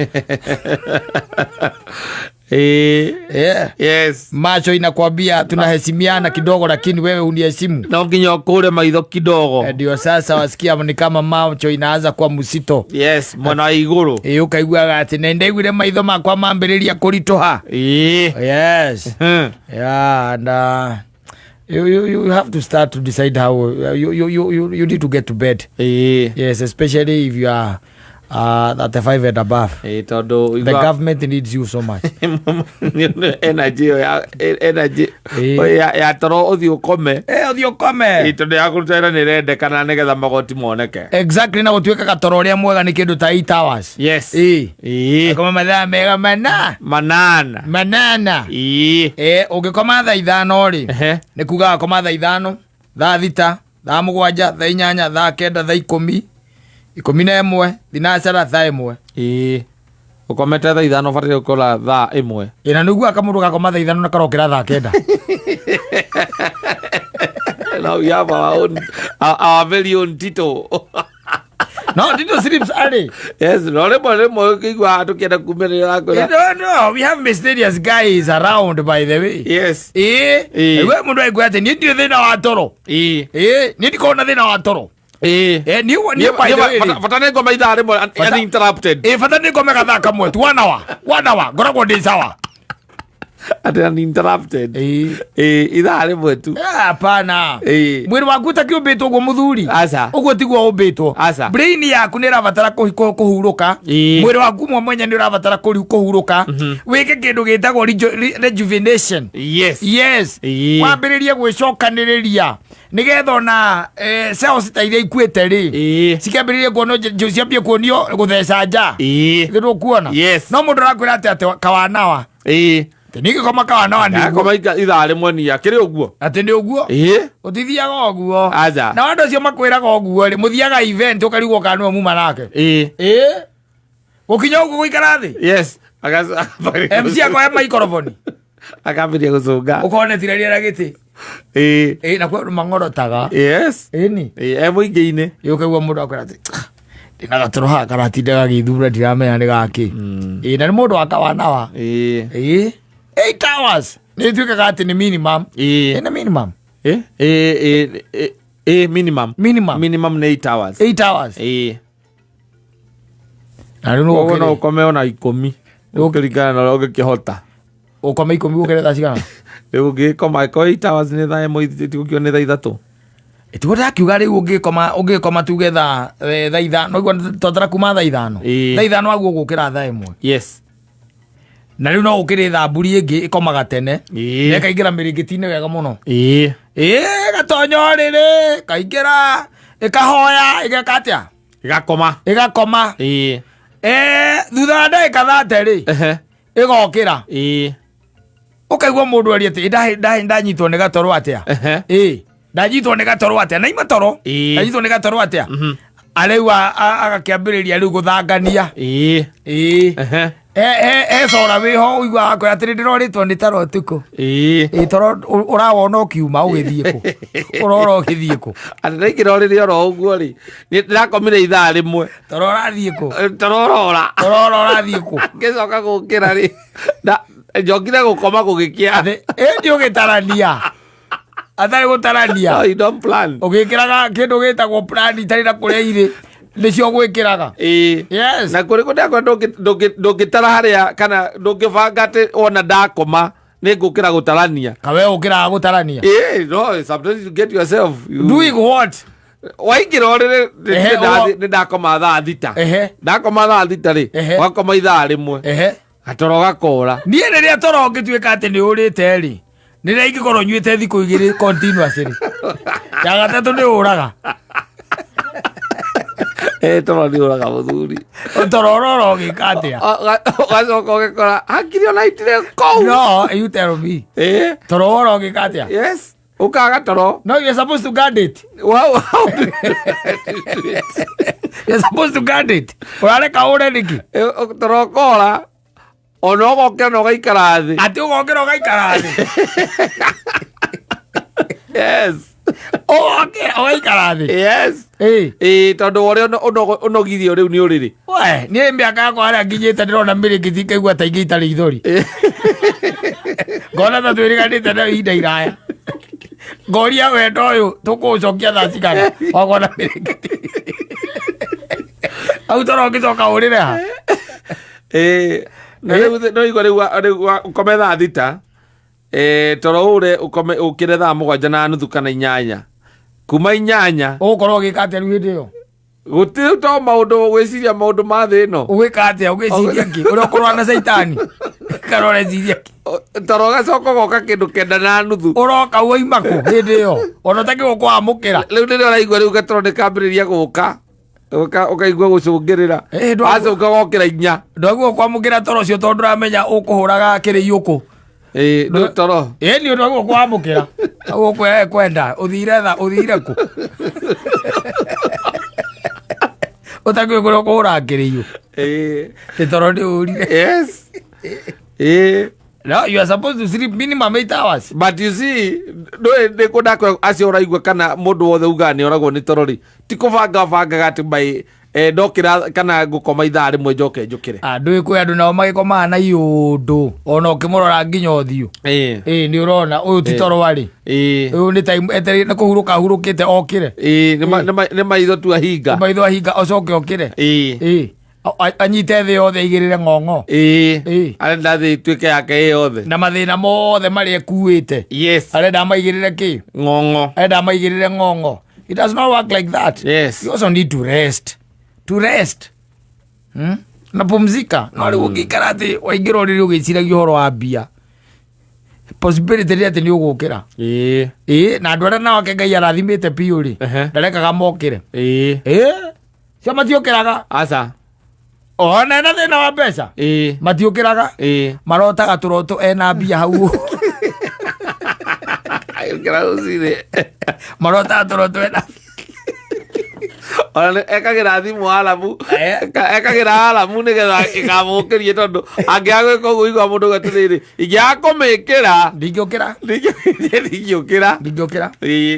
Yes. Macho inakwambia tunaheshimiana kidogo, lakini wewe uniheshimu. No nginya ũkũre maitho kidogo. Ndio sasa wasikia ni kama macho inaanza kuwa msito. Yes, mwena wa igũrũ. Ũkaiguaga atĩ nĩ ndaiguire maitho makwa mambĩrĩria kũritũha. Yes. Yeah, and you have to start to decide how you need to get to bed. Yes, especially if you are 35 and above. Tondũ The government needs you so much. Energy ĩyo ya energy ya toro ũthiĩ ũkome. Ũthiĩ ũkome. Tondũ ya kũruta wĩra nĩ ĩrendekana nĩgetha magoti moneke. Exactly, na gũtuĩkaga toro ũrĩa mwega nĩ kĩndũ ta 8 hours. Akoma mathaa mega mana. 8. 8. Ũngĩkoma thaa 5 rĩ, nĩ kuga wakoma thaa 5, thaa 6, thaa 7, thaa 8, thaa 9, thaa 10, 11 thinacara thaa 1. Ĩĩ, ũkomete thaa 5 ũbataire gũkora thaa 1. Ĩ, na nĩguo kamũndũ gakoma thaa 5 na karokĩra thaa 9. Now we have our very own Tito. No, Tito sleeps early. Yes, no rĩmwe ũkĩigua tũkĩenda kumĩrĩra akwĩra. No, we have mysterious guys around, by the way. Yes. Ĩ, Ĩ. we mũndũ aigua atĩ niĩ ndirĩ thĩna wa toro. Ĩĩ. Ĩ, niĩ ndikoragwo na thĩna wa toro. Ĩĩ. Ĩ, niĩ by the way rĩ. Bata nĩ ngoma ithaa rĩmwe uninterrupted. Ĩ, bata nĩ ngome gathaa kamwe tu, one hour, 1 hour, ngoragwo ndĩ sawa. Atĩ uninterrupted. Ĩ. Ĩĩ, ithaa rĩmwe tu. Hapana. Ĩĩ. Mwĩrĩ waku ũtakĩũmbĩtwo ũguo mũthuri. Aca. Ũguo tiguo ũmbĩtwo. Aca. Brain yaku nĩ ĩrabatara kũhurũka. Ĩĩ. Mwĩrĩ waku mwe mwenye nĩ ũrabatara kũhurũka. Wĩke kĩndũ gĩtagwo rejuvenation. Yes. Yes. Ĩĩ. Wambĩrĩrie gwĩcokanĩrĩria nĩgetha ona cells ta iria ikuĩte rĩ, Ĩĩ. cikĩambĩrĩrie kuonio ciambie kuonio gũtheca nja. Ĩĩ. Githĩ ndũkuona? Yes. No mũndũ arakwĩra atĩ atĩ kawanawa. Ĩĩ. Atĩ niĩ ngĩkoma kawanawa nĩ ũguo. Ndakoma ithaa rĩmwe nia kĩrĩ ũguo. Atĩ nĩ ũguo? Ĩĩ. Ũtithiaga ũguo. Aca. Na andũ acio makwĩraga ũguo rĩ, mũthiaga event ũkarigwo kana nĩwe muma nake. Ĩĩ. Ĩĩ. Gũkinya ũguo gũikara thĩ. Yes. MC akoya microphone. Akambĩrĩria gũcũnga. Ũkona tiraria na gĩtĩ. Ĩĩ. Ĩĩ, na kwĩ andũ mang'orotaga. Yes. Ĩni. Ĩĩ, e mũingĩ-inĩ. Ĩ, ũkaigua mũndũ akwĩra atĩ, ndĩna gatoro haha karatinda gagĩthura ndiramenya nĩ gakĩ. Ĩĩ, na nĩ mũndũ wa kawanawa. Ĩĩ. Ĩĩ. 8 hours. Nĩ ĩtuĩkaga atĩ nĩ minimum. Ĩĩ. Ĩ, nĩ minimum. Ĩĩ, ĩĩ, ĩĩ, ĩĩ, minimum. Minimum. Minimum nĩ 8 hours. 8 hours. Ĩĩ. Na rĩu nĩ Koguo no ũkĩrĩ. ũkome ona 10. Ũkĩringana na ũrĩa ũngĩkĩhota. Ũkome 10 ũkĩre thaa cigana? Rĩu ũngĩkoma ko 8 hours nĩ thaa 1, tigũkiuga nĩ thaa 3. Tiguo ndakiuga rĩu ũngĩkoma tuge thaa 5, ũigua twatara kuma thaa 5. Ĩĩ. Thaa 5 waguo gũkĩra thaa 1. Yes. Na rĩu no gũkĩrĩ thamburi ĩngĩ ĩkomaga tene. Ĩĩ. Na ĩkaingĩra mĩrĩngĩti-inĩ wega mũno. Ĩĩ. Ĩĩ, gatonya ũrĩrĩ, kaingĩra, ĩkahoya, ĩgeka atĩa? Ĩgakoma. Ĩgakoma. Ĩĩ. Thutha wa ndagĩka 30 rĩ, Ehe. ĩgokĩra. Ĩĩ. Ũkaigua mũndũ aria atĩ, ndanyitwo nĩ gatoro atĩa? Ehe. Ĩĩ, ndanyitwo nĩ gatoro atĩa? Na ima toro. Ĩĩ. Ndanyitwo nĩ gatoro atĩa? Arĩu agakĩambĩrĩria rĩu gũthangania. Ĩĩ. Ĩĩ. Ehe. He cora wĩho ũiguaga akwĩra atĩrĩ, ndĩrorĩtwo nĩ toro ũtukũ. Ĩĩ. Ĩĩ, toro ũrawona ũkiuma ũgĩthiĩ kũ? Ũrora ũgĩthiĩ kũ? Atĩ ndaingĩra ũrĩrĩ oro ũguo rĩ, nĩ ndĩrakomire ithaa rĩmwe. Toro ũrathiĩ kũ? Toro ũrora. Toro ũrathiĩ kũ? Ngĩcoka gũkĩra rĩ, njokire gũkoma gũgĩkĩa. Atĩ, ĩ, ndi ũgĩtarania. Atarĩ gũtarania. No, you don't plan. Ũgĩkĩraga kĩndũ gĩtagwo plan itarĩ na kũrĩa irĩ, nĩcio gwĩkĩraga. Ĩĩ. Yes. Na kũrĩ kũndũ akwa ndũngĩtara harĩa kana ndũngĩbanga atĩ wona ndakoma nĩ ngũkĩra gũtarania. Kawe ũkĩraga gũtarania. Ĩĩ, no, sometimes you get yourself. You... Doing what? Waingĩra ũrĩrĩ, Ehe, nĩ ndakoma thaa 6. Ehe. Ndakoma thaa 6 rĩ, Ehe. wakoma ithaa rĩmwe. Ehe. Gatoro gakora. Niĩ rĩrĩa toro ũngĩtuĩka atĩ nĩ ũrĩte rĩ, rĩrĩa ingĩkorwo nyuĩte thikũ 2 continuously. Ya gatatũ nĩ ũraga. Toro nĩ ũraga mũthuri. Toro ũrora ũgĩka atĩa? Ũgacoka ũgĩkora hakiri ona itirĩ kũu. No, you tell me. Ĩĩ. Toro ũrora ũgĩka atĩa? Yes. Ũkaga toro. No, you're supposed to guard it. Wow, how do You're supposed to guard it. Ũrareka ũre nĩkĩ? Toro ũkora ona ũgokĩra na ũgaikara thĩ. Atĩ ũgokĩra ũgaikara thĩ. Yes. Ũgokĩra ũgaikara thĩ. Yes. Ĩĩ. Ĩĩ, tondũ ũrĩa ũnogirio rĩu nĩ ũrĩrĩ. We, niĩ mĩaka yakwa harĩa nginyĩte ndĩrona mĩrĩngĩti ngaigua ta ingĩ itarĩ ithori. Ngona ta twĩrĩganĩte na ihinda iraya. Ngoria wendo ũyũ tũkũũcokia thaa cigana wakona mĩrĩngĩti. Au toro ũngĩcoka ũrĩre ha? Ĩĩ, na rĩu no igua rĩu ũkome thaa 6. Toro ũre ũkome ũkĩre thaa 7:30 kana 8. Kuma 8. Ũgũkorwo ũgĩka atĩa rĩu hĩndĩ ĩyo? Gũtirĩ to maũndũ gwĩciria maũndũ ma thĩ ĩno. Ũgwĩka atĩa? Ũgĩciria kĩ? Ũrĩa ũkũrũa na caitani? Kana ũreciria kĩ? Toro ũgacoka ũgoka kĩndũ 9:30. Ũroka waima kũ hĩndĩ ĩyo? Ona ũtakĩgwo kwamũkĩra. Rĩu nĩrĩo ũraigua rĩu gatoro nĩkambĩrĩria gũka. Ũkaigua gũcũngĩrĩra. Wacoka ũgokĩra 4. Ndwaigua kwamũkĩra toro ũcio tondũ ndũramenya ũkũhũraga kĩrĩiũkũ. Ĩĩ, nĩ toro. Ĩĩ, nĩ ũndũ wa kwamũkĩra. Ũgũkwĩra kwenda, ũthire tha, ũthire kũ? Ũtakĩũĩ kũrĩa ũkũhũrangĩrĩirio. Ĩ toro nĩ ũrire. Yes. No, you are supposed to sleep minimum 8 hours. But you see, ndũĩ nĩ kũ ndakwĩra acio ũraigua kana mũndũ wothe ugaga nĩ oragwo nĩ toro rĩ, ti kũbanga bangaga atĩ by ndokĩra kana ngũkoma ithaa rĩmwe njoke njũkĩre. Ah, ndũĩ kwĩ andũ nao magĩkomaga na iũndũ ona ũkĩmũrora nginya ũthiũ. Ĩ nĩ ũrona ũyũ ti toro arĩ. Ũyũ nĩ time etereire nĩ kũhurũka ahurũkĩte okĩre. Nĩ maitho tu ahinga. Maitho ahinga ocoke okĩre. Ĩ anyite thĩ yothe aigĩrĩre ng'ong'o. Arenda thĩ ĩtuĩke yake ĩ yothe. Na mathĩna mothe marĩa ekuĩte. Yes. Arenda amaigĩrĩre kĩ? Ng'ong'o. Arenda amaigĩrĩre ng'ong'o. It does not work like that. Yes. You also need to rest. To rest. Na pumzika. No rĩu ũngĩikara atĩ waingĩra ũrĩrĩ ũgĩciragia ũhoro wa mbia. Possibility nĩ atĩ nĩ ũgũkĩra. Ĩ na andũ arĩa nao ake Ngai arathimĩte biũ rĩ. Ndarekaga mokĩre. Ĩ cio matiũkĩraga. Aca. Ona ena thĩna wa mbeca. Matiũkĩraga. Marotaga tũroto ena mbia hau. Agĩũkĩra rũcinĩ. Marotaga tũroto ena Ona nĩ ekagĩra thimũ aramu. Ekagĩra aramu nĩgetha ĩkamũkĩrie tondũ angĩaga gwĩka ũguo igua mũndũ auga atĩrĩrĩ, ingĩaga kũmĩkĩra ndingĩũkĩra. Ndingĩũkĩra. Ndingĩũkĩra.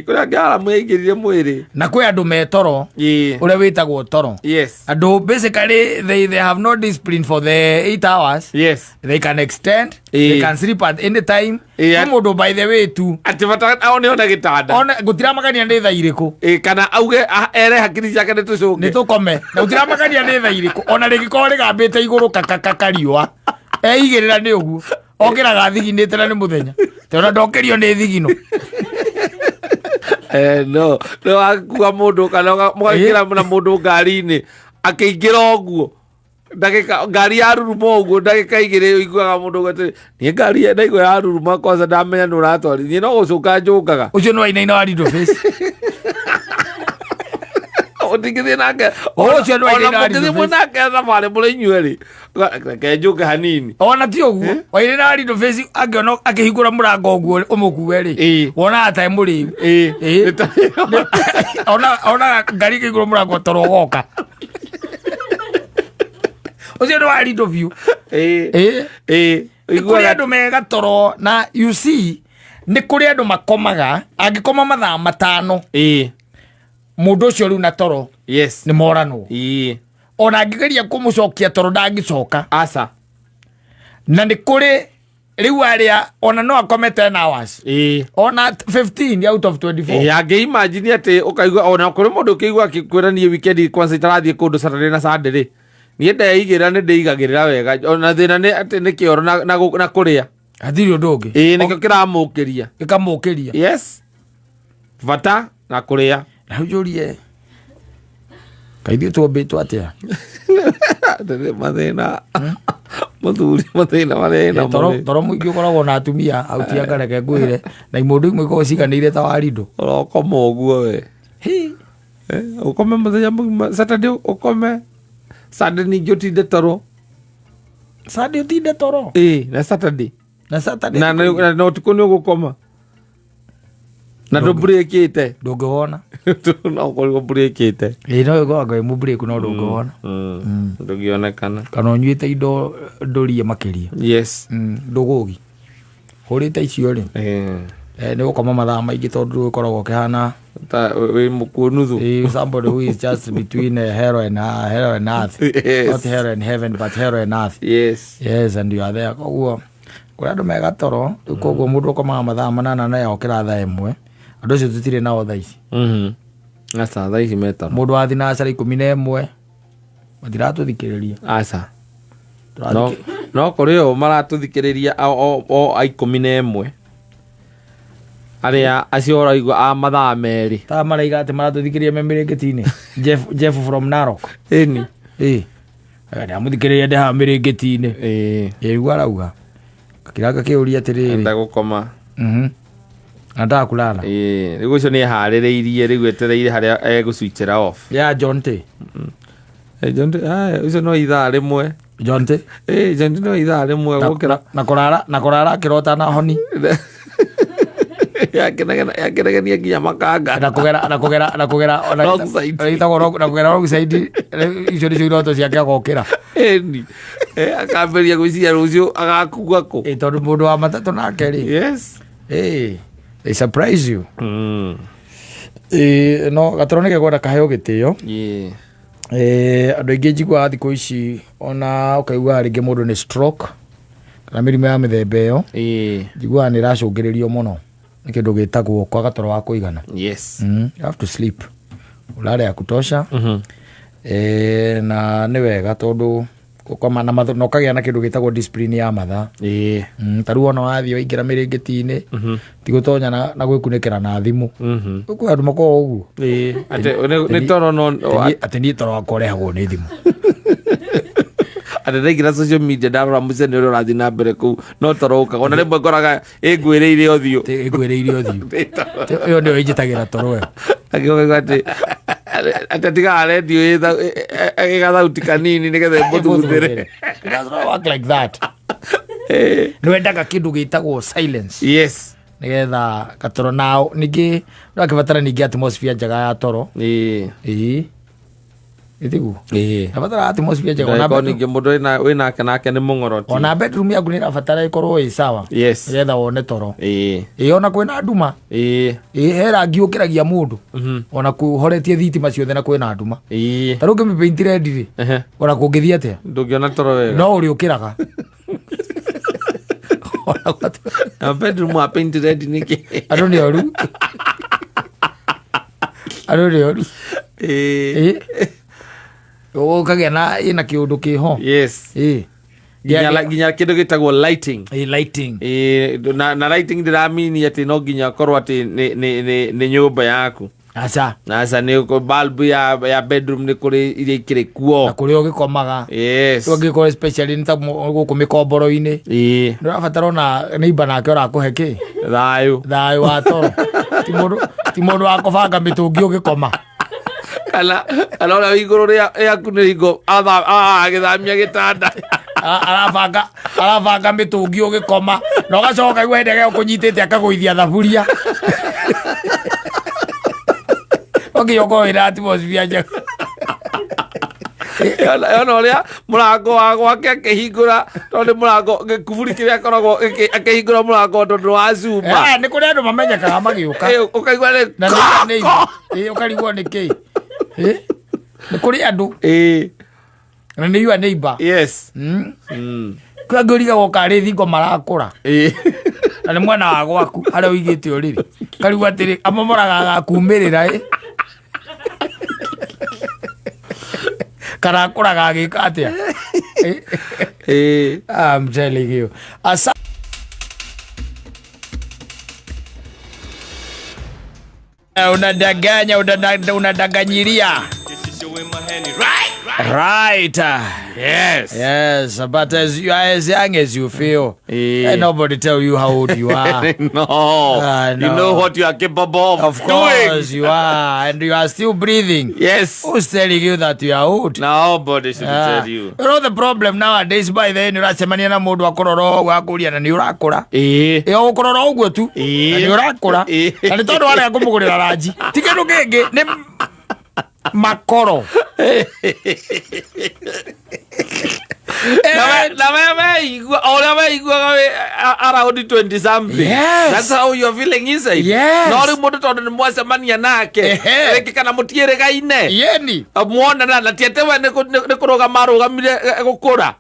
Kũrĩ angĩ aramu yaingĩrire mwĩrĩ. Na kwĩ andũ me toro. Ũrĩa wĩtagwo toro. Yes. Andũ basically they have no discipline for the 8 hours. Yes. They can extend. They can sleep at any time. Nĩ mũndũ by the way tu. Atĩ bata one ona gĩtanda. One gũtiramakania nĩ thaa irĩkũ. Kana auge ere hakiri ciake nĩ tũcũnge. Nĩ tũkome. Na gũtiramakania nĩ thaa irĩkũ. Ona rĩngĩkorwo rĩgambĩte igũrũ kakakaka riũa. Eigĩrĩra nĩ ũguo. Okĩraga thiginĩte na nĩ mũthenya. Tondũ ndokĩrio nĩ thigino. No. No wakua mũndũ kana mũgaingĩra na mũndũ ngari-inĩ. Akĩingĩra ũguo. Ndagĩka ngari ya ruruma ũguo ndagĩka igĩrĩ ũiguaga mũndũ ũguo atĩrĩ, niĩ ngari ndaigua ya ruruma kwanza ndamenya nĩ ũratwarithia. Niĩ no gũcũnga njũngaga. Ũcio nĩ wainaina wa Rido Face. Ũtingĩthiĩ nake. Ũcio nĩ wainaina Ona wa Rido mũngĩthiĩ Face. nake thabarĩ mũrĩ inyuerĩ. Reke njũke hanini. Ona ti ũguo. Wainaina wa Rido Face angĩona akĩhingũra mũrango ũguo ũmũkue rĩ. Wonaga ta e mũrĩu. Ona ngari ĩkĩhingũra mũrango toro ũgoka. Ũcio nĩ wa Rido biũ. Nĩ kũrĩ andũ mega toro na you see nĩ kũrĩ andũ makomaga angĩkoma mathaa 5. Mũndũ ũcio rĩu na toro. Yes. Nĩ moranwo. Ona angĩgeria kũmũcokia toro ndangĩcoka. Aca. Na nĩ kũrĩ rĩu arĩa ona no akome 10 hours. Ona 15 out of 24. Angĩ imagine atĩ ũkaigua ona kũrĩ mũndũ ũkĩigua akĩkwĩra niĩ weekend kwanza itarathiĩ kũndũ Saturday na Sunday rĩ. Niĩ ndeigĩrĩra nĩ ndĩigagĩrĩra wega. Ona thĩna nĩ atĩ nĩ kĩoro na kũrĩa. Hatirĩ ũndũ ũngĩ. Nĩkĩo kĩramũkĩria. Gĩkamũkĩria. Yes. Bata na kũrĩa. Na rĩu njũrie, kaĩ ithuĩ twombĩtwo atĩa? Ndĩrĩ mathĩna. Mũthuri mathĩna marĩa ena mũrĩ. Toro mũingĩ ũkoragwo na atumia auti anga reke ngwĩre na imũndũ imwe ikoragwo ciganĩire ta warindo. Ũrokoma ũguo we. Hi. Ũkome mũthenya mũgima Saturday ũkome. Sunday ningĩ ũtinde toro. Sunday ũtinde toro? Na Saturday. Na Saturday. Na ũtukũ nĩ ũgũkoma. Na ndũmburĩkĩte. Ndũngĩwona. No ũkorirwo ũmburĩkĩte. No ũkoragwo wĩ mũmburĩku no ndũngĩwona. Ndũngĩonekana. Kana ũnyuĩte indo ndũrie makĩria. Yes. Ndũgũgi. Hũrĩte icio rĩ. Nĩ gũkoma mathaa maingĩ tondũ ũkoragwo ũkĩhana ta wĩ mũkuo nuthu. Somebody who is just between hell and hell and earth. Yes. Not hell and heaven but hell and earth. Yes. Yes, and you are there. Koguo kũrĩ andũ mega toro, rĩu koguo mũndũ ũkomaga mathaa 8 na okĩra thaa 1. Andũ acio tũtirĩ nao thaa ici. Aca, thaa ici me toro. Mũndũ wa thinacara 11 matiratũthikĩrĩria. Aca. No kũrĩ o maratũthikĩrĩria o a 11. Arĩa acio ũraigua a mathaa 2. Ta maraiga atĩ maratũthikĩrĩria me mĩrĩngĩti-inĩ. Jeff from Narok. Ĩni. Ndamũthikĩrĩria ndĩ haha mĩrĩngĩti-inĩ. Rĩu arauga. Gakĩra gakĩũria atĩrĩrĩ. Enda gũkoma. Anataka kulala. Rĩu ũcio nĩ eharĩrĩirie, rĩu etereire harĩa egũswitchera off. Ya John T. John T, ũcio no ithaa rĩmwe. John T. John T no ithaa rĩmwe gũkĩra. Na kũrara akĩrota na honi. Yakĩnegenia nginya makanga. Na kũgera Wrong side. Ĩtagwo na kũgera wrong side, icio nĩcio iroto ciake agokĩra. Ĩni. Akambĩrĩria gwĩciria rũciũ agakua kũ. Tondũ mũndũ wa matatũ nake rĩ, they surprise you. No gatoro nĩ kekwenda kaheo gĩtĩo. Andũ aingĩ njiguaga thikũ ici ona ũkaigua rĩngĩ mũndũ nĩ stroke kana mĩrimũ ya mĩthemba ĩyo, njiguaga nĩ ĩracũngĩrĩrio mũno nĩ kĩndũ gĩtagwo kwaga toro wa kũigana. You have to sleep, ulale ya kutosha. Na nĩ wega tondũ gũkoma na na ũkagĩa na kĩndũ gĩtagwo discipline ya mathaa. Ta rĩu ona wathiĩ waingĩra mĩrĩngĩti-inĩ, ti gũtonya na gwĩkunĩkĩra na thimũ. Kwĩ andũ makoragwo ũguo. Atĩ nĩ toro no Atĩ niĩ toro wakwa ũrehagwo nĩ thimũ. Atĩ ndaingĩra social media, ndarora mũcene ũrĩa ũrathiĩ na mbere kũu, no toro ũkaga, ona rĩmwe ngoraga ĩngwĩrĩire ũthiũ. Atĩ ĩngwĩrĩire ũthiũ. Ĩyo nĩyo ĩnjĩtagĩra toro ĩyo. Akĩuga atĩ atigaga rendio ĩgathauti kanini nĩgetha ĩmũthuthĩre. It does not work like that. Nĩ wendaga kĩndũ gĩtagwo silence nĩgetha gatoro nao ningĩ no akĩbatara ningĩ atmosphere njega ya toro. Ĩĩ, ĩtiguo nabatara atmosphere njega ona Ndagĩkorwo ningĩ mũndũ wĩnake nake nĩ mũng'oroti. Ona bedroom yaku nĩ ĩrabatara ĩkorwo ĩ sawa nĩgetha wone toro. Ĩĩ, ona kwĩna nduma. Ĩĩ, he rangi ũkĩragia mũndũ ona kũhoretie thitima ciothe na kwĩna nduma. Ta rĩu ũngĩmĩpaint red rĩ, ona kũngĩthiĩ atĩa, Ndũngĩona toro wega. No ũrĩũkĩraga. Ona Na bedroom wa paint red nĩkĩ? Andũ nĩ oru, andũ nĩ oru. Ĩĩ, ũkagĩa na ĩna kĩũndũ kĩho. Ĩĩ. Nginya kĩndũ gĩtagwo lighting. Ĩĩ, lighting. Ĩĩ, na lighting ndĩramini atĩ no nginya korwo atĩ nĩ nyũmba yaku. Aca. Aca, nĩ bulb ya bedroom nĩ kũrĩ iria ikĩrĩ kuo. Na kũrĩa ũgĩkomaga. Rĩu angĩkorwo especially nĩ ta gũkũ mĩkomboro-inĩ, nĩ ũrabatara ona neighbor nake ũrakũhe kĩ Thayũ. Thayũ wa toro. Ti mũndũ wa kũbanga mĩtũngi ũgĩkoma. Kana ũrĩa wĩ igũrũ rĩaku nĩ hingo agĩthamia gĩtanda. Arabanga mĩtũngi ũgĩkoma na ũgacoka igua hĩndĩ ĩrĩa ũkũnyitĩte akagũithia thaburia, ũnginya ũkorwo wĩna atmosphere njega. Yona ũrĩa mũrango wa gwake akĩhingũra, tondũ nĩ mũrango gĩkuburi kĩrĩa akoragwo akĩhingũra mũrango tondũ wa cuma. Nĩ kũrĩ andũ mamenyekaga magĩũka. Ũkaigua nĩ Na nĩ ũkarigwo nĩ kĩ. Nĩ kũrĩ andũ na nĩ your neighbor. Kwĩ angĩ ũrigagwo karĩ thingo marakũra na nĩ mwena wa gwaku harĩa ũigĩte ũrĩrĩ, karigwo atĩrĩ amomoraga agakumĩrĩra ĩ karakũraga agĩka atĩa. I'm telling you. Asa unadanganya, unadanganyiria. Right. Yes. Yes, but as you are as young as you feel. Ain't nobody tell you how old you are. No. Ah, You no. know what you are capable of Of doing. course you are, and you are still breathing. Who's telling you that you are old? Nobody should Ah. tell you. You know the problem nowadays, by then ũracemania na mũndũ akũrora ũguo akũria na nĩ ũrakũra. Ĩyo gũkũrora ũguo tu na nĩ ũrakũra. Na nĩ tondũ warega kũmũgũrĩra ranji, ti kĩndũ kĩngĩ, nĩ makoro. Na we weigua o ũrĩa weiguaga wĩ around 20 something. That's how you are feeling inside. No rĩu mũndũ tondũ nĩ mwacemania nake, rĩngĩ kana mũtiĩrĩgaine, muonana na ti atĩ we nĩ kũrũgama arũgamire gũkũra.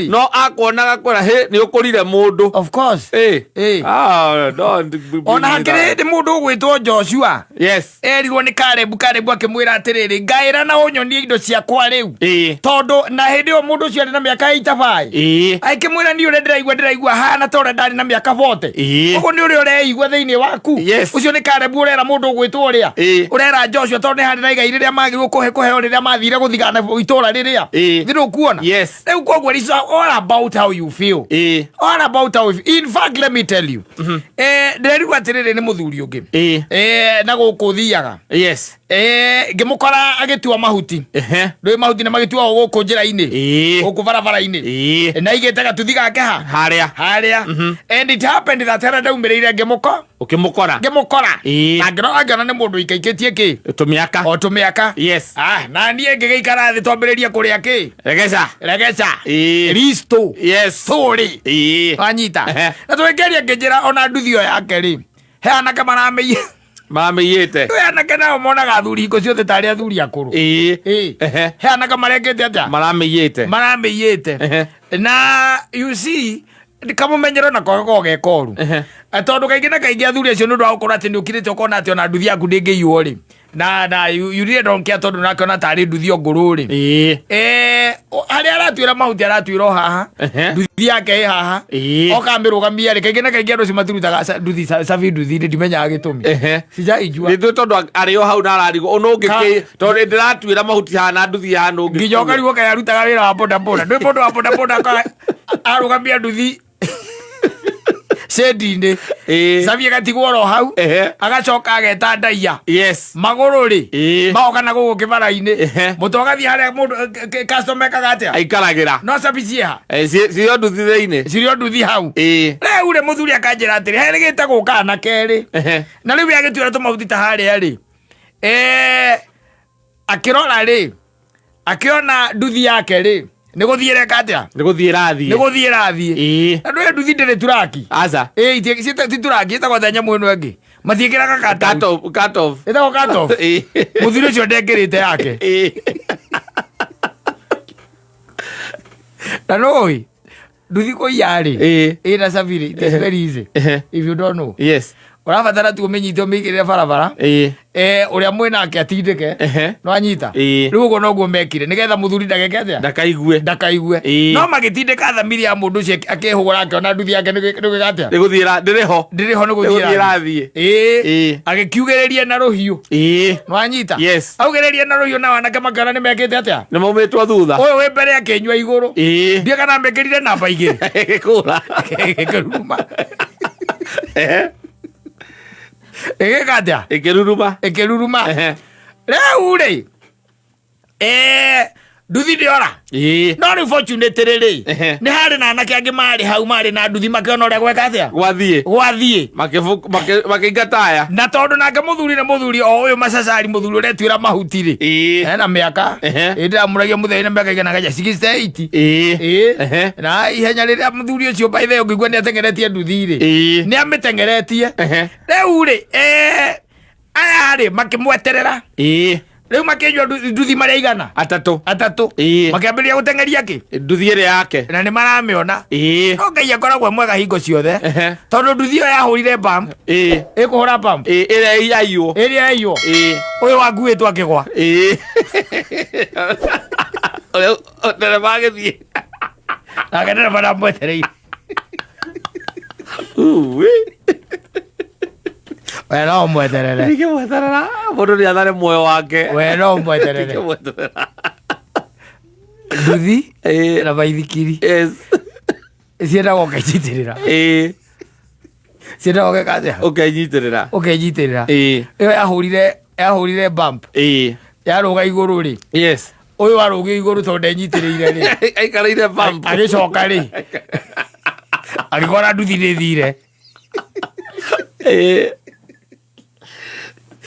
No akuonaga kwĩra hĩ nĩ ũkũrire mũndũ. Of course. Ah, don't bring Ona me hakĩrĩ that. hĩndĩ mũndũ ũgwĩtwo Joshua erirwo nĩ Karebu, Karebu akĩmwĩra atĩrĩrĩ, ngaĩra na ũnyonie indo ciakwa rĩu, tondũ na hĩndĩ ĩyo mũndũ ũcio arĩ na mĩaka 85. Akĩmwĩra niĩ ũrĩa ndĩraigua hana ta ũrĩa ndarĩ na mĩaka 40. Ũguo nĩ ũrĩa ũreigua thĩinĩ waku. Ũcio nĩ Karebu ũrera mũndũ ũgwĩtwo ũrĩa ũrera Joshua, tondũ nĩ harĩ na igai rĩrĩa magĩrĩirwo kũheo rĩrĩa mathire gũthigana itũra rĩrĩa. Thĩ ũkuona. Rĩu koguo it's all about how you feel. All about how you feel. In fact, let me tell you, ndĩrerirwo atĩrĩrĩ nĩ mũthuri ũngĩ na gũkũ thiaga, ngĩmũkora agĩtua mahuti. Ndũĩ mahuti nĩ magĩtuagwo gũkũ njĩra-inĩ, gũkũ. Barabara-inĩ. Na aigĩte gatuthi gake ha Harĩa. Harĩa. And it happened that harĩa ndaumĩrĩire ngĩmũko Ũkĩmũkora. Ngĩmũkora. Na ngĩrora ngĩona nĩ mũndũ ikaikĩtie kĩ Tũmĩaka. O tũmĩaka. Ah, na niĩ ngĩgĩikara thĩ twambĩrĩrie kũrĩa kĩ Regeca. Regeca. Risto tũrĩ wanyita. Na twĩkĩria ngĩnjĩra ona nduthi ĩyo yake rĩ, he anake maramĩiya. Maramĩiyĩte. Kwĩ anake nao monaga athuri hingo ciothe tarĩ athuri akũrũ. He anake marekĩte atĩa? Maramĩiyĩte. Maramĩiyĩte. Na you see, kamũmenyero nako gakoragwo ge koru. Tondũ kaingĩ na kaingĩ athuri acio nĩ ũndũ wa gũkorwo atĩ nĩ ũkirĩte ũkona atĩ ona nduthi yaku ndĩngĩiywo rĩ, na you really don't care tondũ nakĩona tarĩ nduthi o ngũrũ rĩ. Harĩa aratuĩra mahuti aratuĩra o haha. Nduthi yake ĩ haha. Oka amĩrũgamia rĩ, kaingĩ na kaingĩ andũ acio matirutaga nduthi cabi nduthi-inĩ, ndimenyaga gĩtũmi. Sijaijua. Nĩ tondũ arĩ o hau na ararigwo ũnũ ũngĩ tondũ ndĩratuĩra mahuti haha na nduthi haha nũ ũngĩ. Nginya ũkarigwo kaĩ arutaga wĩra wa bodaboda, ndwĩ mũndũ wa bodaboda arũgamia nduthi cendi-inĩ, cabi ĩgatigwo oro hau. Agacoka ageta ndaiya magũrũ rĩ magoka na gũkũ kĩbara-inĩ. Mũtwe ũgathiĩ harĩa mũndũ customer ekaga atĩa? Aikaragĩra. No cabi ciĩha? Cirĩ o nduthi thĩinĩ. Cirĩ o nduthi hau. Rĩu rĩ, mũthuri akanjĩra atĩrĩ, herĩgĩte gũka anake rĩ. Na rĩu agĩtuĩra tũmahuti ta harĩa rĩ, akĩrora rĩ, akĩona nduthi yake rĩ nĩ gũthiĩ ĩreka atĩa? Nĩ gũthiĩ ĩrathiĩ. Nĩ gũthiĩ ĩrathiĩ. Na ndũĩ nduthi ndĩrĩ turaki. Aca. Ti turaki, ĩtagwo atĩa nyamũ ĩno ĩngĩ matiĩkĩraga cut Cut off, cut off. Ĩtagwo cut off. Mũthuri ũcio ndekĩrĩte yake. Na nũĩ nduthi kũiya rĩ, ĩna cabi rĩ, it is very easy. If you don't know, ũrabatara tu ũmĩnyite, ũmĩigĩrĩre barabara, ũrĩa mwĩnake atindĩke. Nĩwanyita? Rĩu ũguo noguo mekire nĩgetha mũthuri ndageke atĩa? Ndakaigue. Ndakaigue. No magĩtindĩka thamiri ya mũndũ ũcio akĩhũgũra akĩona nduthi yake nĩ gwĩka atĩa? Nĩ gũthiĩ ndĩrĩ ho. Ndĩrĩ ho, nĩ gũthiĩ Nĩ gũthiĩ ĩrathiĩ. Agĩkiugĩrĩria na rũhiũ. Nĩwanyita? Yes. Augĩrĩria na rũhiũ na anake makĩona nĩ mekĩte atĩa? Nĩ maumĩtwo thutha. Ũyũ wĩ mbere akĩnyua igũrũ. Ndiĩ kana mekĩrire namba 2. Ĩgĩkũra. Ĩkĩruruma. Ĩgĩka atĩa? Ĩkĩruruma. Ĩkĩruruma. Rĩu rĩ, nduthi ndĩora. No rĩu fortunately rĩ, nĩ harĩ na anake angĩ marĩ hau marĩ na nduthi makĩona ũrĩa gweka atĩa? Gwathiĩ. Gwathiĩ. Makĩingata aya. Na tondũ nake mũthuri nĩ mũthuri o ũyũ macacari, mũthuri ũretuĩra mahuti rĩ, ena mĩaka ĩ ndĩramũragia mũthenya na mĩaka igana gaja 68. Na ihenya rĩrĩa mũthuri ũcio by the way ũngĩigua nĩ ateng'eretie nduthi rĩ, nĩ amĩteng'eretie. Rĩu rĩ, aya rĩ makĩmweterera. Rĩu makĩnyua nduthi marĩa igana? 3. 3. Makĩambĩrĩria gũteng'eria kĩ? Nduthi ĩrĩa yake. Na nĩ maramĩona. No Ngai akoragwo e mwega hingo ciothe. Tondũ nduthi ĩyo yahũrire bump. Ĩkũhũra bump. Ĩrĩa yaiywo. Ĩrĩa yaiywo. Ũyũ wakuĩtwo akĩgwa. Ũrĩa ndereba agĩthiĩ. Nake ndereba ndamwetereire. Uwe. We no ũmweterere. Ndingĩmweterera, mũndũ nĩ athare muoyo wake. We no ũmweterere. Ndingĩmweterera. Nduthi na baithikiri ciendaga ũkenyitĩrĩra. Ciendaga ũgeka atĩa? Ũkenyitĩrĩra. Ũkenyitĩrĩra. Ĩyo yahũrire bump. Yarũga igũrũ rĩ, ũyũ warũgio igũrũ tondũ ndenyitĩrĩire rĩ, Aikarĩire bump. Agĩcoka rĩ, agĩkora nduthi nĩ thire.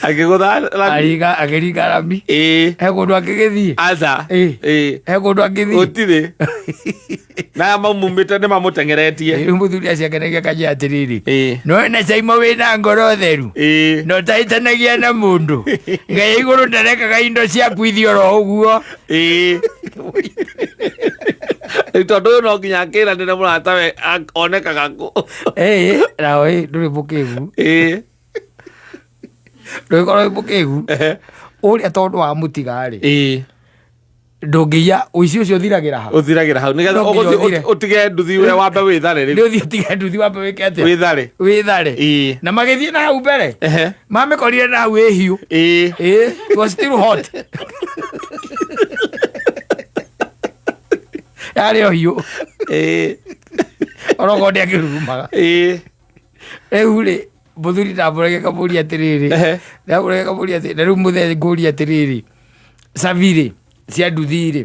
Akĩgũtha rami. Akĩringa rami. He kũndũ angĩgĩthiĩ? Aca. He kũndũ angĩthiĩ? Gũtirĩ. Na aya maumumĩte nĩ mamũteng'eretie. Rĩu mũthuri aciakenagia kanjia atĩrĩrĩ, no na caimo wĩna ngoro theru na ũtahĩtanagia na mũndũ, Ngai igũrũ ndarekaga indo ciaku ithiĩ oro ũguo. Rĩu tondũ ũyũ no nginya akĩranĩre mũratawe onekaga kũ. Nawe ndũrĩ mũkĩgu. Ndũgĩkorwo wĩ mũkĩgu. Ũrĩa tondũ wa mũtiga rĩ, ndũngĩiya, ũici ũcio ũthiragĩra ha? Ũthiragĩra hau nĩgetha No nginya ũgũthiĩ ũthire. Ũtige nduthi ũrĩa wambe wĩthare nĩ rĩu. Ũthiĩ ũtige nduthi wambe wĩke atĩa? Wĩthare. Wĩthare. Na magĩthiĩ na hau mbere, mamĩkorire na hau ĩ hiũ. It was still hot, yarĩ o hiũ. Orokorwo ndĩakĩrurumaga. Rĩu rĩ, mũthuri ndamũrege kamũria atĩrĩrĩ, ndamũrege kamũria atĩrĩ, na rĩu mũthee ngũria atĩrĩrĩ, cabi rĩ cia nduthi rĩ,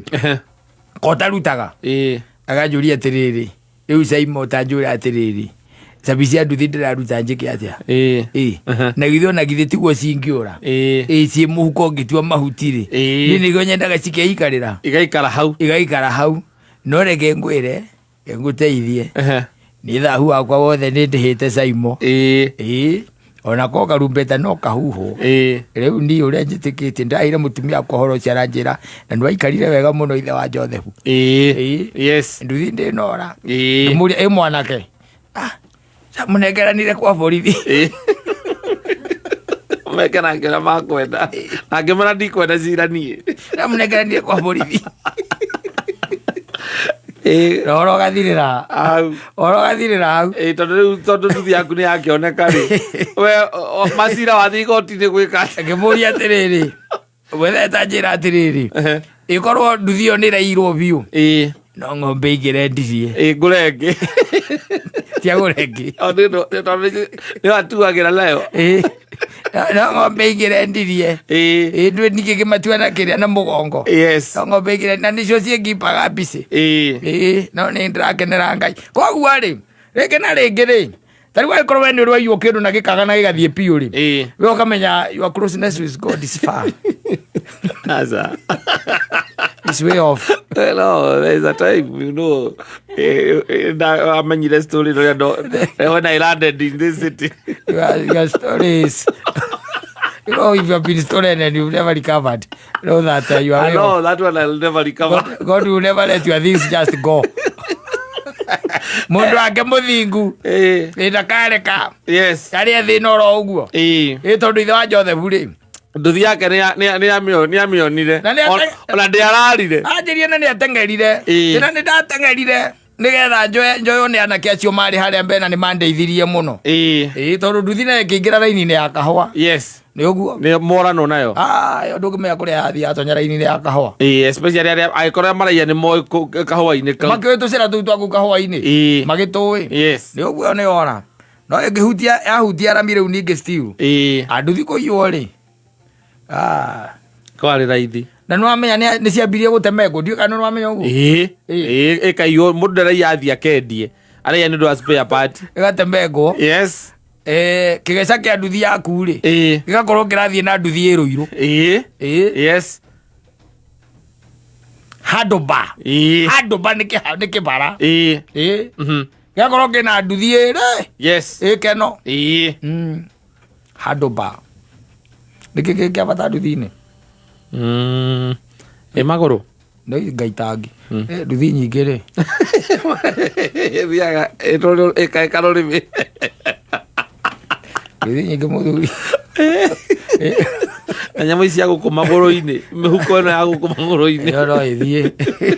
Kotarutaga. Akanjũria atĩrĩrĩ, rĩu Saimo ũtanjũra atĩrĩrĩ, cabi cia nduthi ndĩraruta njĩke atĩa? Ĩ, na githĩ ona githĩ tiguo cingĩũra? Ĩ, ciĩ mũhuko ngĩtua mahuti rĩ, niĩ nĩguo nyendaga cikeikarĩra. Igaikara hau. Igaikara hau. No reke ngwĩre, reke ngũteithie. Nĩ thahu wakwa wothe nĩ ndĩhĩte Saimo. Ĩ, ona ko karumbeta no kahuhwo. Rĩu niĩ ũrĩa njĩtĩkĩtie, ndahire mũtumia wakwa ũhoro ũcio aranjĩra, na nĩwaikarire wega mũno ithe wa Jothefu. Ĩ. Nduthi ndĩnora. Ngĩmũria, ĩ mwanake? Ah, mũnengeranire kwa borithi. Meke nake ũrĩa makwenda. Na ngĩmwĩra ndikwenda cira niĩ. Ndamũnengeranire kwa borithi. Na ũhoro ũgathirĩra Hau. Ũhoro ũgathirĩra hau. Tondũ rĩu tondũ nduthi yaku nĩ yakĩoneka rĩ. We macira wathiĩ igoti-inĩ gwĩka atĩa? Ngĩmũria atĩrĩrĩ, wethe njĩra atĩrĩrĩ, ĩkorwo nduthi ĩyo nĩ ĩrairwo biũ, no ng'ombe ingĩrendirie. Ngũre ĩngĩ. Tiagũre ĩngĩ. O, tondũ nĩ watuagĩra nayo. Ĩ, no ng'ombe ingĩrendirie. Ĩ, ndwĩ ningĩ kĩmatua na kĩrĩa na mũgongo. No ng'ombe ingĩrendirie, na nĩcio ciĩngipaga mbicĩ. Ĩ, no nĩ ndĩrakenera Ngai. Koguo rĩ, rĩngĩ na rĩngĩ rĩ, ta rĩu angĩkorwo we nĩ ũraiywo kĩndũ na gĩkaga na gĩgathiĩ biũ rĩ, we ũkamenya your closeness with God is far. Aca. Is way off. No, there is a time, amenyire story ĩno when I landed in this city. Your story is, if you have been stolen and you've never recovered, know that you are I way know off. that one I'll never recover. God will never let your things just go. Mundu wake muthingu ndakareka arĩa thĩna oro ũguo. Ĩ, tondũ ithe wa Jothefu rĩ, Nduthi yake nĩ amĩonire. Na nĩ Ona ndĩararire. Anjĩrie na nĩ ateng'erire. Tĩna nĩ ndateng'erire nĩgetha njoywo nĩ anake acio marĩ harĩa mbere na nĩ mandeithirie mũno. Ĩ, tondũ nduthi nayo ĩkĩingĩra raini-inĩ ya kahũa. Nĩ ũguo. Nĩ moranwo nayo. Ah, ĩyo ndũngĩmenya kũrĩa yathiĩ yatonya raini-inĩ ya kahũa. Especially arĩa angĩkorwo arĩa maraiya nĩ moĩ kahũa-inĩ kau. Makĩũĩ tũcĩra tũu twaku kahũa-inĩ. Magĩtũĩ. Nĩ ũguo nĩ ora. No ĩngĩhutia yahutia rami rĩu ningĩ still. Anduthi kũiywo rĩ. Ah. Kwarĩ raithi. Na nĩ wamenya nĩ ciambirie gũtemengwo, ndiũĩ kana nĩ wamenya ũguo. Ĩĩ, ĩkaiywo mũndũ ndaraiya athiĩ akendie. Araiya nĩ ũndũ wa spare part. Ĩgatemengwo. Kĩgeca kĩa nduthi yaku rĩ, gĩgakorwo kĩrathiĩ na nduthi ĩ rũirũ. Handũba. Handũba nĩ kĩbara. Gĩgakorwo kĩna nduthi ĩrĩ. Ĩkeno. Handũba. Nĩkĩ kĩ kĩa bata nduthi-inĩ? Ĩ magũrũ. No ngaitangi. Nduthi nyingĩ rĩ. Ĩthiaga ĩkaĩka rũrĩmĩ. Nduthi nyingĩ mũthuri. Na nyamũ ici cia gũkũ magũrũ-inĩ, mĩhuko ĩno ya gũkũ magũrũ-inĩ. Ĩyo no ĩthiĩ.